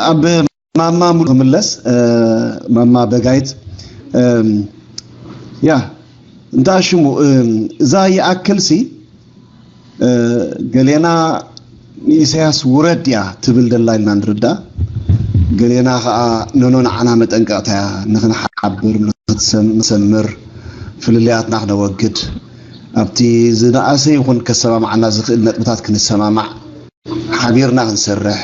ኣብ ማማ ሙሉ ክምለስ። ማማ በጋይት፣ ያ እንታ ሽሙ እዛ ይኣክል ሲ፣ ገሌና ንኢሳያስ ውረድ እያ ትብል ደላ ኢልና ንርዳእ። ገሌና ከዓ ነኖ ንዓና መጠንቀቕታ እያ፣ ንክንሓብር፣ ንክትሰምር፣ ፍልልያትና ክነወግድ፣ ኣብቲ ዝነኣሰ ይኹን ከሰማምዓና ዝኽእል ነጥብታት ክንሰማማዕ፣ ሓቢርና ክንሰርሕ፣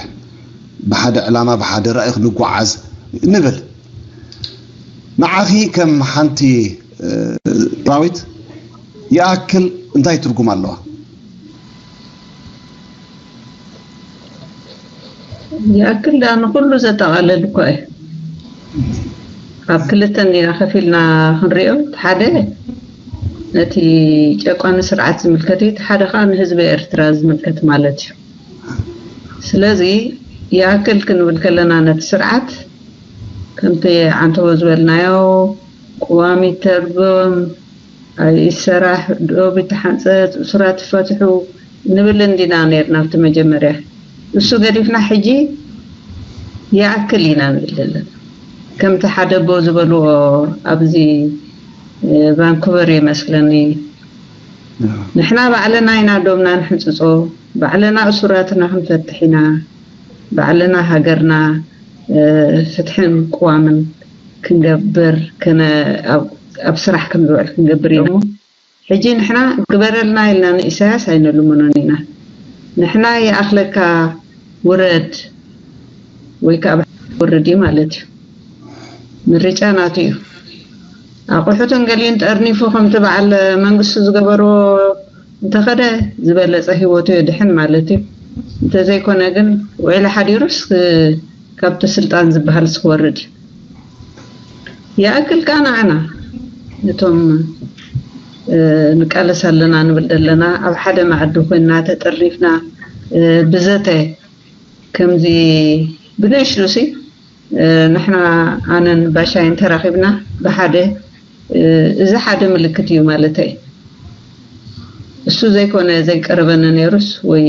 ብሓደ ዕላማ ብሓደ ራእይ ክንጓዓዝ ንብል። ንዓኺ ከም ሓንቲ ኤርትራዊት ይኣክል እንታይ ትርጉም ኣለዋ? ይኣክል ደኣ ንኹሉ ዘጠቓልል እኮ እዩ። ኣብ ክልተ እንዲና ከፊልና ክንሪኦ፣ እቲ ሓደ ነቲ ጨቋኒ ስርዓት ዝምልከት እዩ፣ እቲ ሓደ ከዓ ንህዝቢ ኤርትራ ዝምልከት ማለት እዩ። ስለዚ ይኣክል ክንብል ከለና ነቲ ስርዓት ከምቲ ዓንተቦ ዝበልናዮ ቅዋም ይተርጎም፣ ይሰራሕ፣ ዶብ ይተሓንፀፅ፣ እሱራት ይፈትሑ ንብል እንዲና ነርና ኣብቲ መጀመርያ። እሱ ገዲፍና ሕጂ ይኣክል ኢና ንብል ዘለና። ከምቲ ሓደ ኣቦ ዝበልዎ ኣብዚ ቫንኩቨር ይመስለኒ፣ ንሕና ባዕልና ኢና ዶብና ንሕንፅፆ፣ ባዕልና እሱራትና ክንፈትሕ ኢና፣ ባዕልና ሃገርና ፍትሕን ቅዋምን ክንገብር፣ ኣብ ስራሕ ከም ዝውዕል ክንገብር እዩ እሞ፣ ሕጂ ንሕና ግበረልና ኢልና ንኢሳያስ ኣይነልምኖን ኢና። ንሕና ይኣኽለካ ውረድ ወይ ከዓ ወርድ እዩ ማለት እዩ። ምርጫ ናቱ እዩ። ኣቑሑትን ገሊኡን ጠርኒፉ ከምቲ በዓል መንግስቱ ዝገበርዎ እንተኸደ ዝበለፀ ህይወቱ የድሕን ማለት እዩ። እንተዘይኮነ ግን ውዒሉ ሓዲሩስ ካብቲ ስልጣን ዝበሃል ክወርድ እዩ። ይኣክል ከዓ ንዓና ነቶም ንቃለስ ኣለና ንብል ዘለና ኣብ ሓደ መኣዲ ኮይንና ተጠርኒፍና ብዘተ ከምዚ ብንእሽቱ ሲ ንሕና ኣነን ባሻይን ተራኺብና ብሓደ እዚ ሓደ ምልክት እዩ ማለተይ። እሱ ዘይኮነ ዘይቀረበኒ ነይሩስ ወይ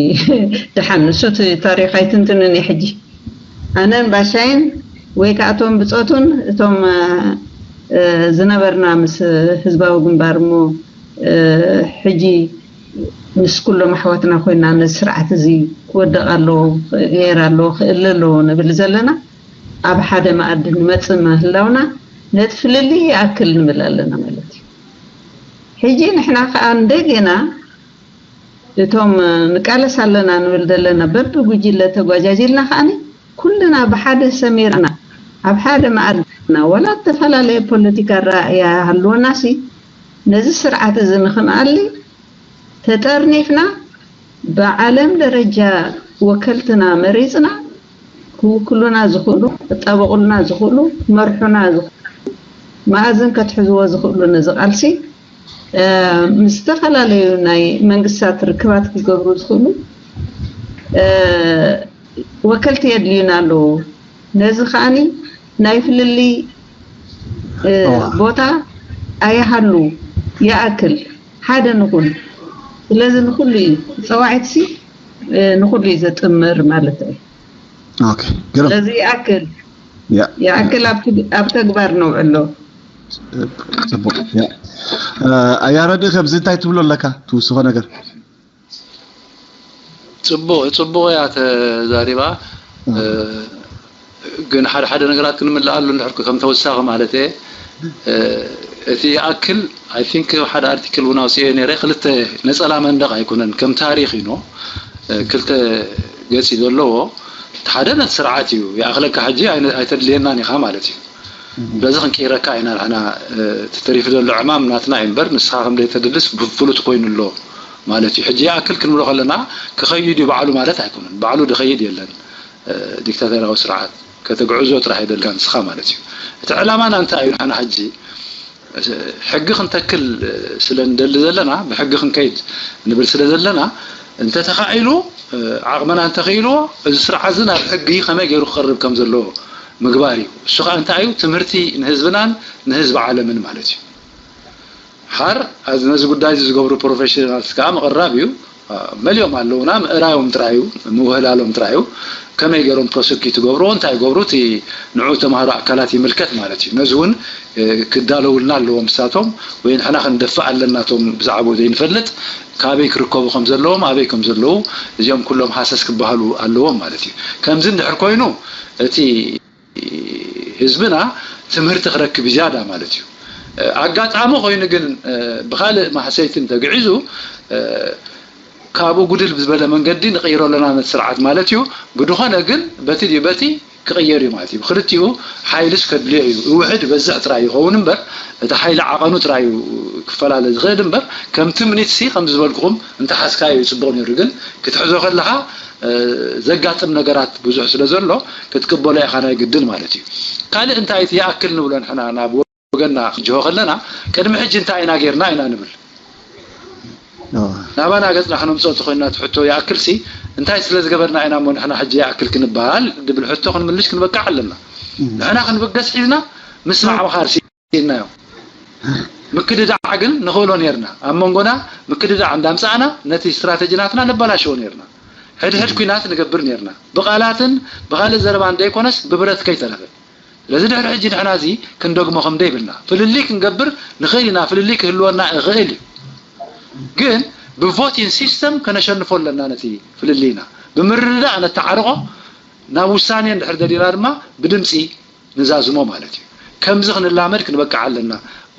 ደሓን እሱ ታሪኽ ኣይትንትንን እየ ሕጂ ኣነን ባሻይን ወይ ከዓ እቶም ብፆቱን እቶም ዝነበርና ምስ ህዝባዊ ግንባር እሞ ሕጂ ምስ ኩሎም ኣሕዋትና ኮይና ነዚ ስርዓት እዚ ክወደቕ ኣለዎ ክገየር ኣለዎ ክእለ ኣለዎ ንብል ዘለና ኣብ ሓደ መኣዲ ንመፅእ ምህላውና ነቲ ፍልልይ ይኣክል ንብል ኣለና ማለት እዩ። ሕጂ ንሕና ከዓ እንደገና እቶም ንቃለስ ኣለና ንብል ዘለና በቢ ጉጅለ ተጓጃጅልና ከዓኒ ኩልና ብሓደ ሰሚርና ኣብ ሓደ መኣድና ወላ ዝተፈላለየ ፖለቲካ ኣረኣእያ ሃልወና ሲ ነዚ ስርዓት እዚ ንክንኣሊ ተጠርኒፍና ብዓለም ደረጃ ወከልትና መሪፅና ክውክሉና ዝኽእሉ ክጣበቑልና ዝኽእሉ ክመርሑና ዝኽእሉ መኣዝን ከትሕዝዎ ዝኽእሉ ነዚ ቃልሲ ምስ ዝተፈላለዩ ናይ መንግስታት ርክባት ክገብሩ ዝኽእሉ ወከልቲ የድልዩና ኣለዉ። ነዚ ከዓኒ ናይ ፍልልይ ቦታ ኣይሃሉ ይኣክል ሓደ ንኹን። ስለዚ ንኹሉ እዩ ጸዋዒትሲ ንኹሉ እዩ ዘጥምር ማለት እዩ። ኦኬ ግርም። ስለዚ ይኣክል ያ ይኣክል ኣብ ትግ- ኣብ ተግባር ነውዕሎ። ጽቡቅ ያ ኣያረዲ ከብዚ እንታይ ትብሎ ኣለካ ትውስኾ ነገር? ጽቡቅ ጽቡቅ እያ ተዛሪባ። ግን ሓደ ሓደ ነገራት ክንምልኣሉ እንድሕር ከም ተወሳኺ ማለት እየ። እቲ ይኣክል I think ሓደ ኣርቲክል እውን ኣውፅኤ ነይረ ክልተ ነፀላ መንደቕ ኣይኮነን ከም ታሪክ ኢኖ ክልተ ገፂ ዘለዎ እቲ ሓደ ነቲ ስርዓት እዩ ይኣኽለካ ሕጂ ኣይነ- ኣይተድልየናን ኢኻ ማለት እዩ። በዚ ክንቅይረካ ኢና ንሕና እቲ ተሪፉ ዘሎ ዕማም ናትና እዩ እምበር ንስኻ ከም ዘይተድልስ ብፍሉጥ ኮይኑ ኣሎ ማለት እዩ። ሕጂ ይኣክል ክንብሎ ከለና ክኸይድ እዩ ባዕሉ ማለት ኣይኮነን። ባዕሉ ድኸይድ የለን። ዲክታተራዊ ስርዓት ከተግዕዞ ጥራሕ የደልካ ንስኻ ማለት እዩ። እቲ ዕላማና እንታይ እዩ? ንሕና ሕጂ ሕጊ ክንተክል ስለ ንደሊ ዘለና ብሕጊ ክንከይድ ንብል ስለ ዘለና እንተተኻኢሉ ዓቕምና እንተኽኢልዎ እዚ ስርዓት እዚ ናብ ሕጊ ከመይ ገይሩ ክቐርብ ከም ዘለዎ ምግባር እዩ። እሱ ከዓ እንታይ እዩ? ትምህርቲ ንህዝብናን ንህዝቢ ዓለምን ማለት እዩ። ሓር ነዚ ጉዳይ እዚ ዝገብሩ ፕሮፌሽናልስ ከዓ ምቕራብ እዩ። መሊኦም ኣለውና ምእራዮም ጥራይ እዩ ምውህላሎም ጥራይ እዩ። ከመይ ገይሮም ፕሮሰኪዩት ይገብርዎ፣ እንታይ ይገብሩ፣ እቲ ንዑ ተምሃሮ ኣካላት ይምልከት ማለት እዩ። ነዚ እውን ክዳለውልና ኣለዎም ንሳቶም፣ ወይ ንሕና ክንደፍእ ኣለና እቶም ብዛዕባኡ ዘይንፈልጥ፣ ካበይ ክርከቡ ከም ዘለዎም፣ ኣበይ ከም ዘለዉ፣ እዚኦም ኩሎም ሃሰስ ክበሃሉ ኣለዎም ማለት እዩ። ከምዚ እንድሕር ኮይኑ እቲ ህዝብና ትምህርቲ ክረክብ ዝያዳ ማለት እዩ። ኣጋጣሚ ኮይኑ ግን ብካልእ ማህሰይትን ተግዒዙ ካብኡ ጉድል ብዝበለ መንገዲ ንቕይሮ ኣለና ነቲ ስርዓት ማለት እዩ። ብድኾነ ግን በቲ ድዩ በቲ ክቕየር እዩ ማለት እዩ። ብክልቲኡ ሓይልስ ከድልዮ እዩ። ይውሕድ ይበዝሕ ጥራይ ይኸውን እምበር እቲ ሓይሊ ዓቐኑ ጥራይ እዩ ክፈላለ ዝኽእል እምበር ከም ትምኒትሲ ከምዚ ዝበልኩኹም እንተሓዝካዮ እዩ ጽቡቕ ነይሩ። ግን ክትሕዞ ከለኻ ዘጋጥም ነገራት ብዙሕ ስለ ዘሎ ክትቅበሎ ኢኻ ናይ ግድን ማለት እዩ። ካልእ እንታይ እቲ ይኣክል ንብሎ ንሕና ናብ ወገንና ክንጅሆ ከለና ቅድሚ ሕጂ እንታይ ኢና ጌርና ኢና ንብል። ናባና ገጽና ክነምጽኦ ተኾይንና እቲ ሕቶ ይኣክልሲ እንታይ ስለ ዝገበርና ኢና እሞ ንሕና ሕጂ ይኣክል ክንበሃል ድብል ሕቶ ክንምልሽ ክንበቅዕ ኣለና። ንሕና ክንብገስ ሒዝና ምስማዕ ምኻር ስኢንናዮ። ምክድዳዕ ግን ንኽእሎ ኔርና። ኣብ መንጎና ምክድዳዕ እንዳምጻእና ነቲ ስትራተጂ ናትና ነበላሽዎ ኔርና። ሕድሕድ ኲናት ንገብር ኔርና። ብቓላትን ብኻልእ ዘረባን ደይኮነስ ብብረት ከይተረፈ። ስለዚ ድሕሪ ሕጂ ንሕና እዚ ክንደግሞ ከም ደይብልና። ፍልልይ ክንገብር ንኽእል ኢና፣ ፍልልይ ክህልወና ይኽእል እዩ። ግን ብቮቲን ሲስተም ከነሸንፎ ኣለና ነቲ ፍልልይና። ብምርድዳእ ነተዓርቖ፣ ናብ ውሳኔ እንድሕር ደሊና ድማ ብድምፂ ንዛዝሞ ማለት እዩ። ከምዚ ክንላመድ ክንበቅዕ ኣለና።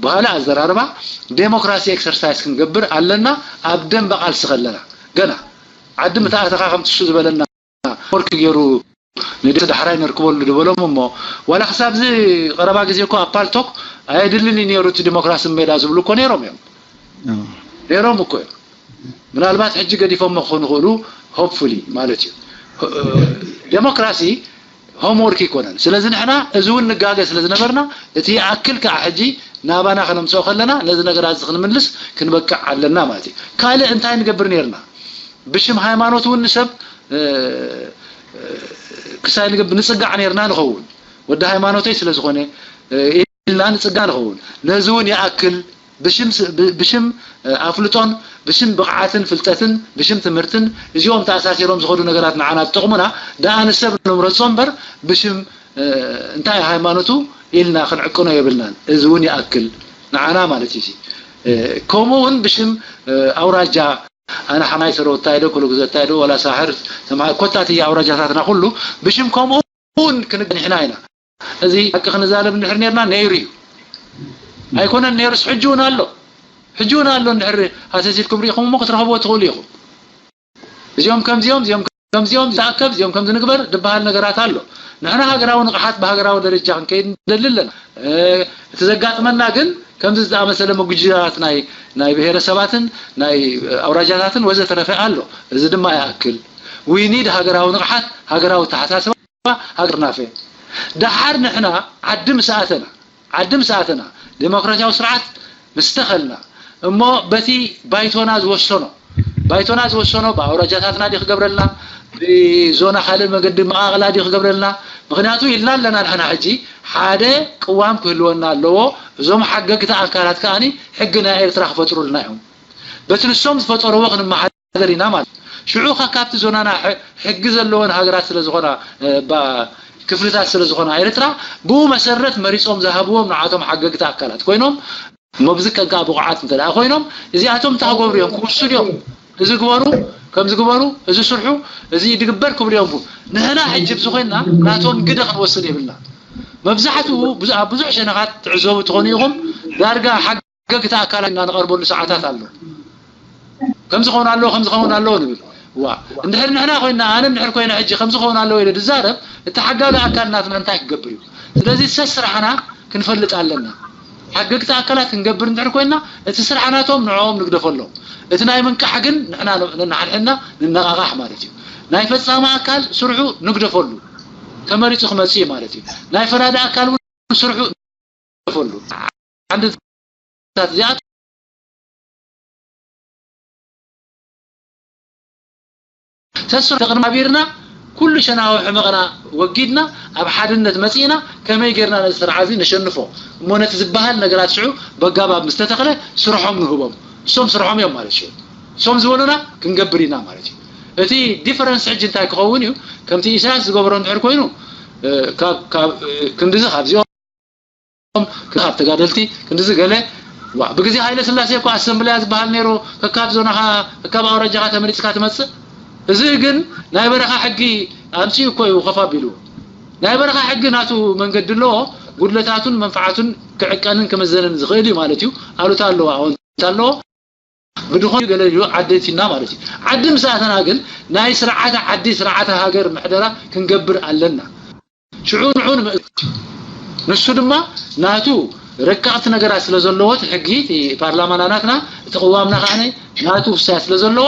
ብኻልእ ኣዘራርባ ዴሞክራሲ ኤክሰርሳይዝ ክንገብር ኣለና። ኣብ ደንበ ቃልሲ ከለና ገና ዓዲ ምተኣተኻ ከምቲ እሱ ዝበለና ሆምወርክ ገይሩ ንደስ ዳሕራይ ነርክበሉ ዝበሎም እሞ ዋላ ክሳብ እዚ ቀረባ ግዜ እኮ ኣብ ፓልቶክ ኣየድልን እዩ ነይሩ እቲ ዲሞክራሲ ሜዳ ዝብሉ እኮ ነይሮም እዮም። ነይሮም እኮ እዮም። ምናልባት ሕጂ ገዲፎሞ ክኾኑ ይኽእሉ፣ ሆፕፉሊ ማለት እዩ። ዴሞክራሲ ሆምወርክ ይኮነን። ስለዚ ንሕና እዚ እውን ንጋገ ስለ ዝነበርና እቲ ይኣክል ከዓ ሕጂ ናባና ከነምፅኦ ከለና ነዚ ነገራት እዚ ክንምልስ ክንበቅዕ ኣለና ማለት እዩ። ካልእ እንታይ ንገብር ነይርና? ብሽም ሃይማኖት እውን ንሰብ ክሳይ ንገብር ንፅጋዕ ነይርና ንኸውን። ወዲ ሃይማኖተይ ስለ ዝኾነ ኢልና ንፅጋዕ ንኸውን። ነዚ እውን ይኣክል ብሽም ኣፍልጦን ብሽም ብቕዓትን ፍልጠትን ብሽም ትምህርትን እዚኦም ተኣሳሲሮም ዝኸዱ ነገራት ንዓና ዝጠቕሙና ደኣ ንሰብ ንምረፆ እምበር ብሽም እንታይ ሃይማኖቱ ኢልና ክንዕቅኖ የብልናን። እዚ እውን ይኣክል ንዓና ማለት እዩ። ከምኡ እውን ብሽም ኣውራጃ ኣነ ሓማይ ሰረወታይ ዶ ኩሉ ግዘታይ ዶ ዋላ ሳሕር ተምሃር ኮታት እየ ኣውራጃታትና ኩሉ ብሽም ከምኡ እውን ክንገንሕና ኢና። እዚ ሓቂ ክንዛረብ እንድሕር ነርና ነይሩ እዩ ኣይኮነን ነይሩስ ሕጂ እውን ኣሎ። ሕጂ እውን ኣሎ እንድሕር ሃሰሲልኩም ሪኢኹም እሞ ክትረኽብዎ ትኽእሉ ኢኹም። እዚኦም ከምዚኦም እዚኦም ከምዚኦም ዝኣከብ እዚኦም ከምዚ ንግበር ዝበሃል ነገራት ኣሎ። ንሕና ሃገራዊ ንቕሓት ብሃገራዊ ደረጃ ክንከይድ ንደሊ ኣለና። እቲ ዘጋጥመና ግን ከምዚ ዝኣመሰለ ምጉጅላት ናይ ናይ ብሄረሰባትን ናይ ኣውራጃታትን ወዘተረፈ ኣሎ። እዚ ድማ ይኣክል። ዊኒድ ሃገራዊ ንቕሓት ሃገራዊ ተሓሳስባ ሃገር ናፈ። ደሓር ንሕና ዓዲ ምስ ኣተና ዓዲ ምስ ኣተና ዴሞክራሲያዊ ስርዓት ምስ ተኸልና እሞ በቲ ባይቶና ዝወሰኖ ባይቶና ዝወሰኖ ብኣውራጃታትና ድዩ ክገብረልና ብዞና ካልእ መገዲ መቓቕላ ድዩ ክገብረልና? ምክንያቱ ኢልና ኣለና ንሕና ሕጂ ሓደ ቅዋም ክህልወና ኣለዎ። እዞም ሓገግቲ ኣካላት ከኣ ሕጊ ናይ ኤርትራ ክፈጥሩልና እዮም። በቲ ንሶም ዝፈጠርዎ ክንመሓ ሓደር ኢና ማለት እዩ። ሽዑ ከ ካብቲ ዞናና ሕጊ ዘለወን ሃገራት ስለ ዝኾና ክፍልታት ስለ ዝኾና ኤርትራ ብኡ መሰረት መሪጾም ዝሃብዎም ንዓቶም ሓገግቲ ኣካላት ኮይኖም እሞ ብዚ ቀንካ ብቑዓት እንተ ደኣ ኮይኖም እዚኣቶም እንታይ ክገብሩ እዮም ክውስኑ እዮም። እዚ ግበሩ፣ ከምዚ ግበሩ፣ እዚ ስርሑ፣ እዚ ድግበር ክብሉ እዮም። ንሕና ሕጂ ብዚ ኮይንና ናቶም ግደ ክንወስድ የብልና። መብዛሕትኡ ኣብ ብዙሕ ሸነኻት ትዕዘቡ ትኾኑ ኢኹም ዳርጋ ሓገ ክልተ ኣካላት ኢና ንቐርበሉ ሰዓታት ኣሎ። ከምዚ ኸውን ኣለዎ ከምዚ ኸውን ኣለዎ ንብል። ዋ እንድሕር ንሕና ኮይና ኣነ እንድሕር ኮይነ ሕጂ ከምዚ ኸውን ኣለዎ ኢለ ድዛረብ እቲ ሓጋጊ ኣካል ናትና እንታይ ክገብር እዩ? ስለዚ ሰስራሕና ክንፈልጥ ኣለና። ሓገግቲ ኣካላት ክንገብር እንድሕር ኮይና እቲ ስራሕ ናቶም ንዕኦም ንግደፈሎም። እቲ ናይ ምንቃሕ ግን ንሕና ነናሓድሕድና ንነቓቓሕ ማለት እዩ። ናይ ፈጻሚ ኣካል ስርሑ ንግደፈሉ ተመሪጹ ክመጽእ እዩ ማለት እዩ። ናይ ፈራዲ ኣካል እውን ስርሑ ንግደፈሉ። ዓንድታት እዚኣቶም ተስፋ ተቕድማቢርና ኩሉ ሸናዊ ሕመቕና ወጊድና ኣብ ሓድነት መጺእና ከመይ ጌርና ነዚ ስርዓት እዚ ነሸንፎ እሞ ነቲ ዝበሃል ነገራት ሽዑ በጋባብ ምስ ተተኽለ ስርሖም ንህቦም። እሶም ስርሖም እዮም ማለት ሽዑ እሶም ዝበሉና ክንገብር ኢና ማለት እዩ። እቲ ዲፈረንስ ሕጂ እንታይ ክኸውን እዩ? ከምቲ ኢሳያስ ዝገብሮ እንድሕር ኮይኑ፣ እ፣ ካብ፣ ካብ፣ እ፣ ክንድዚ ካብዚኦም፣ ካብ ተጋደልቲ ክንድዚ ገለ፣ ዋ፣ ብግዜ ሃይለ ስላሴ እኮ ኣሰምብልያ ዝበሃል ነይሩ፣ ከካብ ዞናኻ፣ ከካብ ኣውራጃኻ ተመሪጽካ ትመጽእ። እዚ ግን ናይ በረኻ ሕጊ ኣምጺኡ እኮ እዩ ከፍ ኣቢሉ። ናይ በረኻ ሕጊ ናቱ መንገዲ ኣለዎ፣ ጉድለታቱን መንፍዓቱን ክዕቀንን ክምዘንን ዝኽእል እዩ ማለት እዩ። ኣሉታ ኣለዎ፣ ኣወንታ ኣለዎ። ብድኾን ገለ ኢሉ ዓዲ ኣቲና ማለት እዩ። ዓዲ ምስ ኣተና ግን ናይ ስርዓተ ዓዲ፣ ስርዓተ ሃገር ምሕደራ ክንገብር ኣለና። ሽዑ ንዑ ንምእዝ-፣ ንሱ ድማ ናቱ ረቀቕቲ ነገራት ስለ ዘለዎ፣ እቲ ሕጊ፣ እቲ ፓርላማና ናትና፣ እቲ ቅዋምና ከዓነ ናቱ ውሳያ ስለ ዘለዎ፣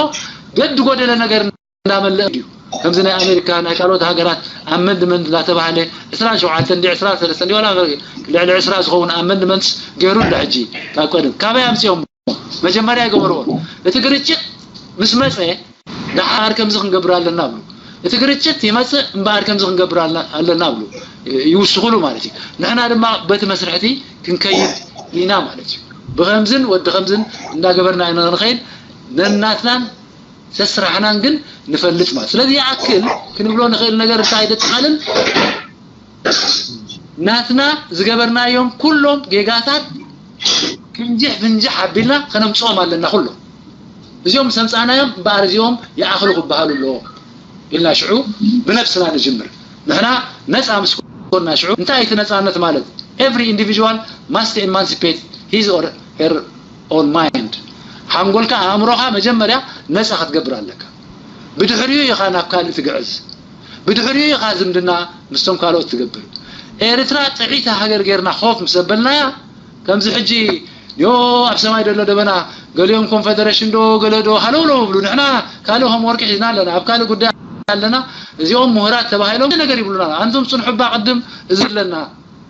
ገድ ጎደለ ነገር እንዳመለእ እዩ። ከምዚ ናይ ኣሜሪካ፣ ናይ ካልኦት ሃገራት ኣመንድመንት እንዳተባሃለ ዕስራን ሸውዓተን እንዲ ዕስራን ሰለስተን እንዲ ዋላ ልዕሊ ዕስራ ዝኸውን ኣመንድመንትስ ገይሩ ኣሎ። ሕጂ ካብ ቀደም ካበይ ኣምፅኦም? መጀመርያ ይገበርዎ። እቲ ግርጭት ምስ መፀ ደሓር ከምዚ ክንገብር ኣለና ብሉ። እቲ ግርጭት ይመፅእ እምበኣር ከምዚ ክንገብር ኣለ-፣ ኣለና ብሉ። ይውስኹሉ ማለት እዩ። ንሕና ድማ በቲ መስርሕቲ ክንከይድ ኢና ማለት እዩ። ብኸምዝን ወዲ ከምዝን እንዳገበርና ኢና ንኸይድ። ነናትናን ሰስራሕናን ግን ንፈልጥ ማለት። ስለዚ ይኣክል ክንብሎ ንኽእል ነገር እንታይ ደጠቓልል? ናትና ዝገበርናዮም ኩሎም ጌጋታት ክንጅሕ ፍንጅሕ ኣቢልና ከነምፅኦም ኣለና ኩሎም። እዚኦም ምስ ኣምፃእናዮም እምበኣር እዚኦም ይኣኽሉ ክበሃሉ ኣለዎም ኢልና ሽዑ ብነብስና ንጅምር። ንሕና ነፃ ምስ ኮንና ሽዑ እንታይ እቲ ነፃነት ማለት? Every individual must emancipate his or her own mind። ሓንጎልካ፣ ኣእምሮኻ መጀመርያ ነፃ ክትገብር ኣለካ። ብድሕሪኡ ኢኻ ናብ ካልእ ትግዕዝ። ብድሕሪኡ ኢኻ ዝምድና ምስቶም ካልኦት ትገብር። ኤርትራ ጥዒቲ ሃገር ጌርና ኮፍ ምስ ኣበልናያ፣ ከምዚ ሕጂ ዮ ኣብ ሰማይ ዘሎ ደበና፣ ገሊኦም ኮንፈደሬሽን ዶ ገለ ዶ ሃለውለው ይብሉ። ንሕና ካልእ ሆምወርክ ሒዝና ኣለና፣ ኣብ ካልእ ጉዳይ ኣለና። እዚኦም ምሁራት ተባሂሎም ነገር ይብሉና። ኣንቱም ጽንሑ እባ ቅድም እዚ ኣለና፣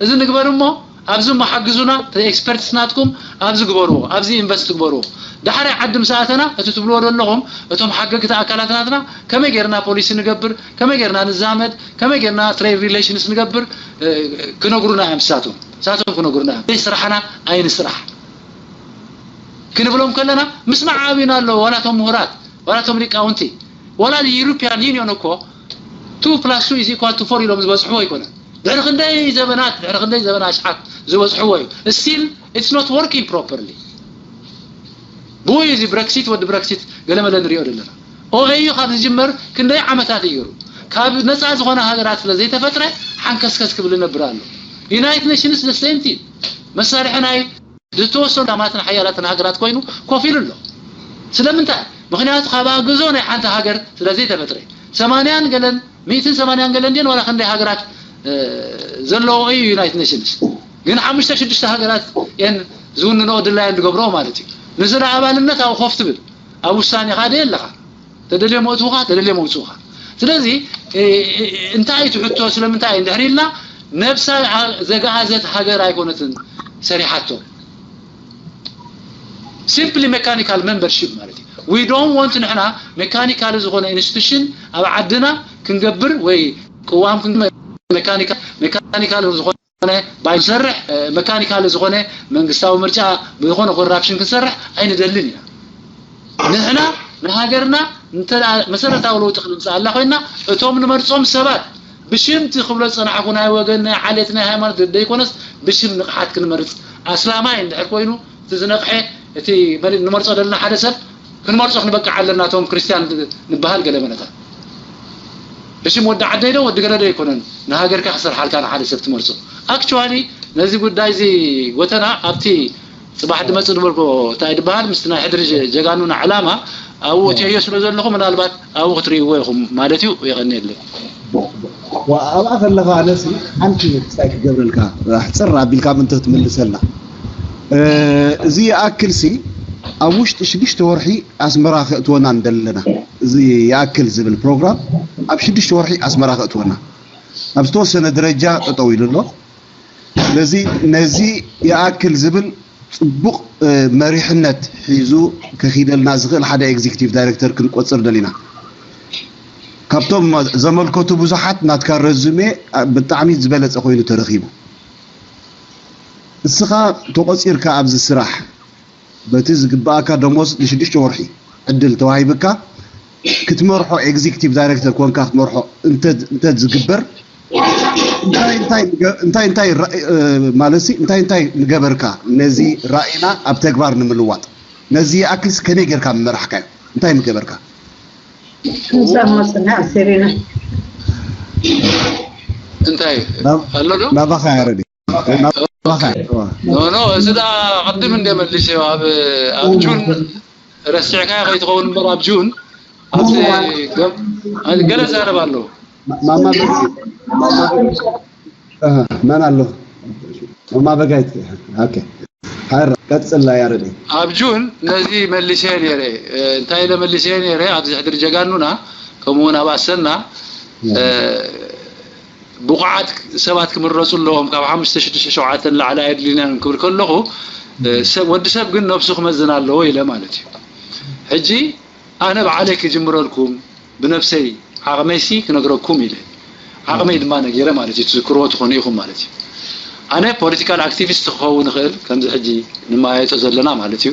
እዚ ንግበር እሞ ኣብዚ እሞ ሓግዙና፣ እቲ ኤክስፐርትስ ናትኩም ኣብዚ ግበርዎ፣ ኣብዚ ኢንቨስት ግበርዎ። ዳሕራይ ዓዲ ምስ ኣተና እቲ ትብልዎ ዘለኹም እቶም ሓገግቲ ኣካላት ናትና ከመይ ጌርና ፖሊሲ ንገብር፣ ከመይ ጌርና ንዛመድ፣ ከመይ ጌርና ትሬድ ሪሌሽንስ ንገብር፣ እ፣ ክነግሩና እዮም ንሳቶም። ንሳቶም ክነግሩና እዮም። ስራሕና ኣይንስራሕ ክንብሎም ከለና ምስማዕ ኣብዩና ኣሎ። ዋላ እቶም ምሁራት፣ ዋላ እቶም ሊቃውንቲ፣ ዋላ ዩሮፒያን ዩኒዮን እኮ two plus two is equal to four ኢሎም ዝበጽሕዎ ኣይኮነን። ድሕሪ ክንደይ ዘበናት፣ ድሕሪ ክንደይ ዘበና ኣሽሓት ዝበጽሕዎ እዩ። Still, it's not working properly። ብኡ እዩ እዚ ብረክሲት፣ ወዲ ብረክሲት ገለመለ ንሪኦ ዘለና። ኦኤዩ ካብ ዝጅመር ክንደይ ዓመታት እዩ ገይሩ። ካብ ነፃ ዝኾነ ሃገራት ስለ ዘይተፈጥረ ሓንከስከስ ክብል ይነብር ኣሎ። ዩናይትድ ኔሽንስ the same thing። መሳርሒ ናይ ዝተወሰኑ ላማትን ሓያላትን ሃገራት ኮይኑ ኮፍ ኢሉ ኣሎ። ስለምንታይ? ምኽንያቱ ካብ ኣግዞ ናይ ሓንቲ ሃገር ስለ ዘይተፈጥረ። ሰማንያን ገለን፣ ሚእትን ሰማንያን ገለን ድየን ዋላ ክንደይ ሃገራት፣ እ፣ ዘለዎ እዩ ዩናይትድ ኔሽንስ። ግን ሓሙሽተ ሽዱሽተ ሃገራት እየን ዝውንንኦ ድላየን ዝገብረኦ ማለት እዩ። ንዚ ደኣ ኣባልነት ኣብኡ ኮፍ ትብል፣ ኣብ ውሳኔኻ ደየ ኣለኻ። ተደልዮም ኣእትዉኻ፣ ተደልዮም ኣውፅኡኻ። ስለዚ፣ እ፣ እ፣ እንታይ እቲ ሕቶ ስለምንታይ እዩ እንድሕር ኢልና፣ ነብሳ ኣ-፣ ዘገኣዘት ሃገር ኣይኮነትን ሰሪሓቶ። ሲምፕሊ ሜካኒካል ሜምበርሺፕ ማለት እዩ። We don't want ንሕና ሜካኒካል ዝኾነ ኢንስቲቱሽን ኣብ ዓድና ክንገብር ወይ ቅዋም ክን-፣ ሜካኒካ-፣ ሜካኒካል ዝኾነ ባይ ዝሰርሕ፣ እ፣ ሜካኒካል ዝኾነ መንግስታዊ ምርጫ ብዝኾነ ኮራፕሽን ክንሰርሕ ኣይንደልን ኢና። ንሕና ንሃገርና እንተ ደኣ መሰረታዊ ለውጢ ክነምፅኣላ ኮይና፣ እቶም ንመርፆም ሰባት ብሽምቲ ክብሎ ዝፀናሕኩ ናይ ወገን፣ ናይ ዓሌት፣ ናይ ሃይማኖት ዘይኮነስ ብሽም ንቕሓት ክንመርፅ ኣስላማይ እንድሕር ኮይኑ፣ እቲ ዝነቕሐ፣ እቲ መሪ-፣ ንመርፆ ዘለና ሓደ ሰብ ክንመርጾ ክንበቅዕ ኣለና፣ እቶም ክርስትያን ንበሃል ገለ መነታት። እሺ፣ ወዲ ዓደይ ዶ ወዲ ገለ ዶ ኣይኮነን ንሃገርካ ክሰርሓልካ ንሓደ ሰብ ትመርጾ። ኣክቹዋሊ ነዚ ጉዳይ እዚ ጎተና ኣብቲ ጽባሕ ድመጽእ ዝበልኮ እንታይ ድበሃል ምስቲ ናይ ሕድሪ ጀ-፣ ጀጋኑና ዕላማ ኣብኡ እትየዮ ስለ ዘለኹ ምናልባት ኣብኡ ክትርእይዎ ኢኹም ማለት እዩ። የቐንየለይ። ዋ-፣ ኣብኣ ከለኻ ኣነሲ ሓንቲ ክስታይ ክገብረልካ ኣሕጽር ኣቢልካ ምእንቲ ክትምልሰልና። እ፣ እዚ ይኣክል ሲ ኣብ ውሽጢ ሽዱሽተ ወርሒ ኣስመራ ከእትወና እንደለና። እዚ ይኣክል ዝብል ፕሮግራም ኣብ ሽዱሽተ ወርሒ ኣስመራ ከእትወና ኣብ ዝተወሰነ ደረጃ ጠጠው ኢሉ ኣሎ። ስለዚ ነዚ ይኣክል ዝብል ጽቡቕ፣ እ፣ መሪሕነት ሒዙ ከኺደልና ዝኽእል ሓደ ኤግዚኪቲቭ ዳይሬክተር ክንቆጽር ደሊና። ካብቶም ዘመልከቱ ብዙሓት ናትካ ረዙሜ፣ እ፣ ብጣዕሚ ዝበለጸ ኮይኑ ተረኺቡ። እስኻ ተቖጺርካ ኣብዚ ስራሕ በቲ ዝግብኣካ ደሞዝ ንሽዱሽተ ወርሒ ዕድል ተዋሂብካ፣ ክትመርሖ፣ ኤግዚክቲቭ ዳይሬክተር ኮንካ ክትመርሖ እንተ ዝግበር፣ እንታይ እንታይ ማለት እንታይ እንታይ ንገበርካ? ነዚ ራእይና ኣብ ተግባር ንምልዋጥ ነዚ ይኣክልስ ከመይ ጌርካ ምመራሕካዮ? እንታይ ምገበርካ? እንታይ ኣሎ ዶ? ናባኻ ያረዲ። ናባኻ። ኖ ኖ፣ እዚ ዳ ቅድም እንደ መልስ ኣብ ኣብ ጁን ረሲዕካ ከይትኸውን እምበር ኣብ ጁን ኣብዚ ገለ ዛረብ ኣሎ። ማማ መን ኣሎ? ማማ በጋይት። ኦኬ። ሓራ ቀጽላ ያረዲ። ኣብ ጁን ነዚ መልሰ ነይረ። እንታይ ኢለ መልሰ ነይረ? ኣብዚ ሕድሪ ጀጋኑና ከምኡውን ኣብ ኣሰና ብቑዓት ሰባት ክምረፁ ኣለዎም፣ ካብ ሓሙሽተ ሽዱሽተ ሸውዓተ ንላዕሊ ኣየድልዩናን ክብል ከለኹ፣ ወዲ ሰብ ግን ነብሱ ክመዝን ኣለዎ ኢለ ማለት እዩ። ሕጂ ኣነ ባዕለይ ክጅምረልኩም ብነብሰይ ዓቕመይሲ ክነግረኩም ኢለ ዓቕመይ ድማ ነጊረ ማለት እዩ። ትዝክርዎ ትኾኑ ኢኹም ማለት እዩ። ኣነ ፖለቲካል ኣክቲቪስት ክኸውን ይኽእል፣ ከምዚ ሕጂ ንመያየጦ ዘለና ማለት እዩ።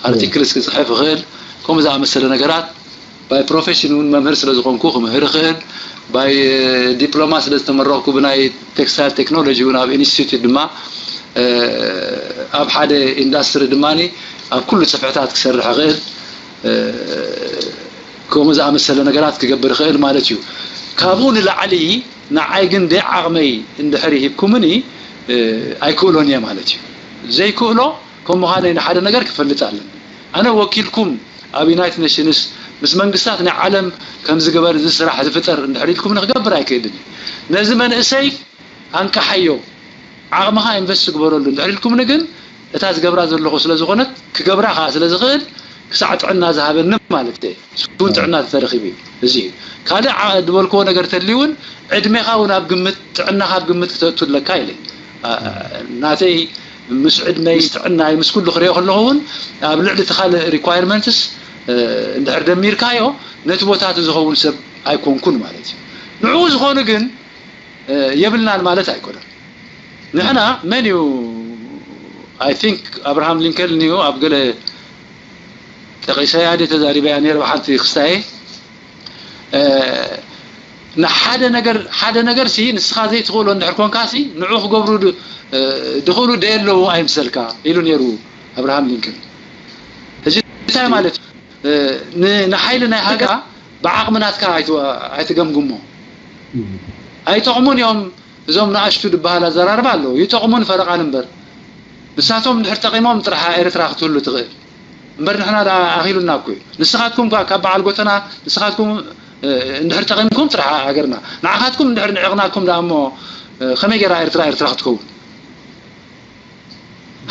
ኣርቲክልስ ክፅሕፍ ይኽእል፣ ከምኡ ዝኣመሰለ ነገራት ባይ ፕሮፌሽን እውን መምህር ስለ ዝኾንኩ ክምህር ይኽእል፣ ባይ ዲፕሎማ ስለ ዝተመረቕኩ ብናይ ቴክስታይል ቴክኖሎጂ እውን ኣብ ኢንስቲትዩት ድማ ኣብ ሓደ ኢንዳስትሪ ድማ ኣብ ኩሉ ፅፍሕታት ክሰርሕ ይኽእል። ከምኡ ዝኣመሰለ ነገራት ክገብር ይኽእል ማለት እዩ። ካብኡ ንላዕሊ ንዓይ ግን ደይ ዓቕመይ እንድሕር ሂብኩምኒ ኣይክእሎን እየ ማለት እዩ። ዘይክእሎ ከም ምዃነይ ንሓደ ነገር ክፈልጥ ኣለኒ። ኣነ ወኪልኩም ኣብ ዩናይትድ ኔሽንስ ምስ መንግስታት ናይ ዓለም ከም ዝገበር እዚ ስራሕ ዝፍጠር እንድሕር ኢልኩምኒ ክገብር ኣይክእልን እየ። ነዚ መንእሰይ ኣንቃሓዮ፣ ዓቕምኻ ኢንቨስት ግበረሉ እንድሕር ኢልኩምኒ ግን እታ ዝገብራ ዘለኹ ስለ ዝኾነት ክገብራ ከዓ ስለ ዝኽእል ክሳዕ ጥዕና ዝሃበኒ ማለት እየ። ስውን ጥዕና ተተረኺቡ እዩ። እዚ እዩ። ካልእ ዝበልክዎ ነገር ተልዩ እውን ዕድሜኻ እውን ኣብ ግምት፣ ጥዕናኻ ኣብ ግምት ክተእቱ ኣለካ ኢለ ናተይ ምስ ዕድመይ ምስ ጥዕናይ ምስ ኩሉ ክሪኦ ከለኹ እውን ኣብ ልዕሊ እቲ ካልእ ሪኳየርመንትስ እንድሕር ደሚርካዮ ነቲ ቦታ እቲ ዝኸውን ሰብ ኣይኮንኩን ማለት እዩ። ንዕኡ ዝኾኑ ግን የብልናን ማለት ኣይኮነን። ንሕና መን እዩ I think Abraham Lincoln እዩ ኣብ ገለ ጠቂሰያ ድየ ተዛሪበያ ነይረ ብሓንቲ ክስታየ ንሓደ ነገር ሓደ ነገር ሲ ንስኻ ዘይትኽእሎ እንድሕር ኮንካ ሲ ንዑ ክገብሩ ድኽእሉ ደየለዉ ኣይምሰልካ ኢሉ ነይሩ ኣብርሃም ሊንከን። ሕጂ እንታይ ማለት ንሓይሊ ናይ ሃገራ ብዓቕሚ ናትካ ኣይትገምግሞ። ኣይጠቕሙን እዮም እዞም ንኣሽቱ ዝበሃል ኣዘራርባ ኣለዉ። ይጠቕሙን ፈረቓን እምበር ንሳቶም እንድሕር ጠቒሞም ጥራሕ ኤርትራ ክትህሉ ትኽእል። እምበር ንሕና ደኣ ኣኺሉና እኮ እዩ። ንስኻትኩም ካብ በዓል ጎተና ንስኻትኩም እንድሕር ጠቒምኩም ጥራሕ ሃገርና ንዓኻትኩም እንድሕር ንዕቕናኩም ደኣ እሞ ከመይ ገይራ ኤርትራ ኤርትራ ክትከውን?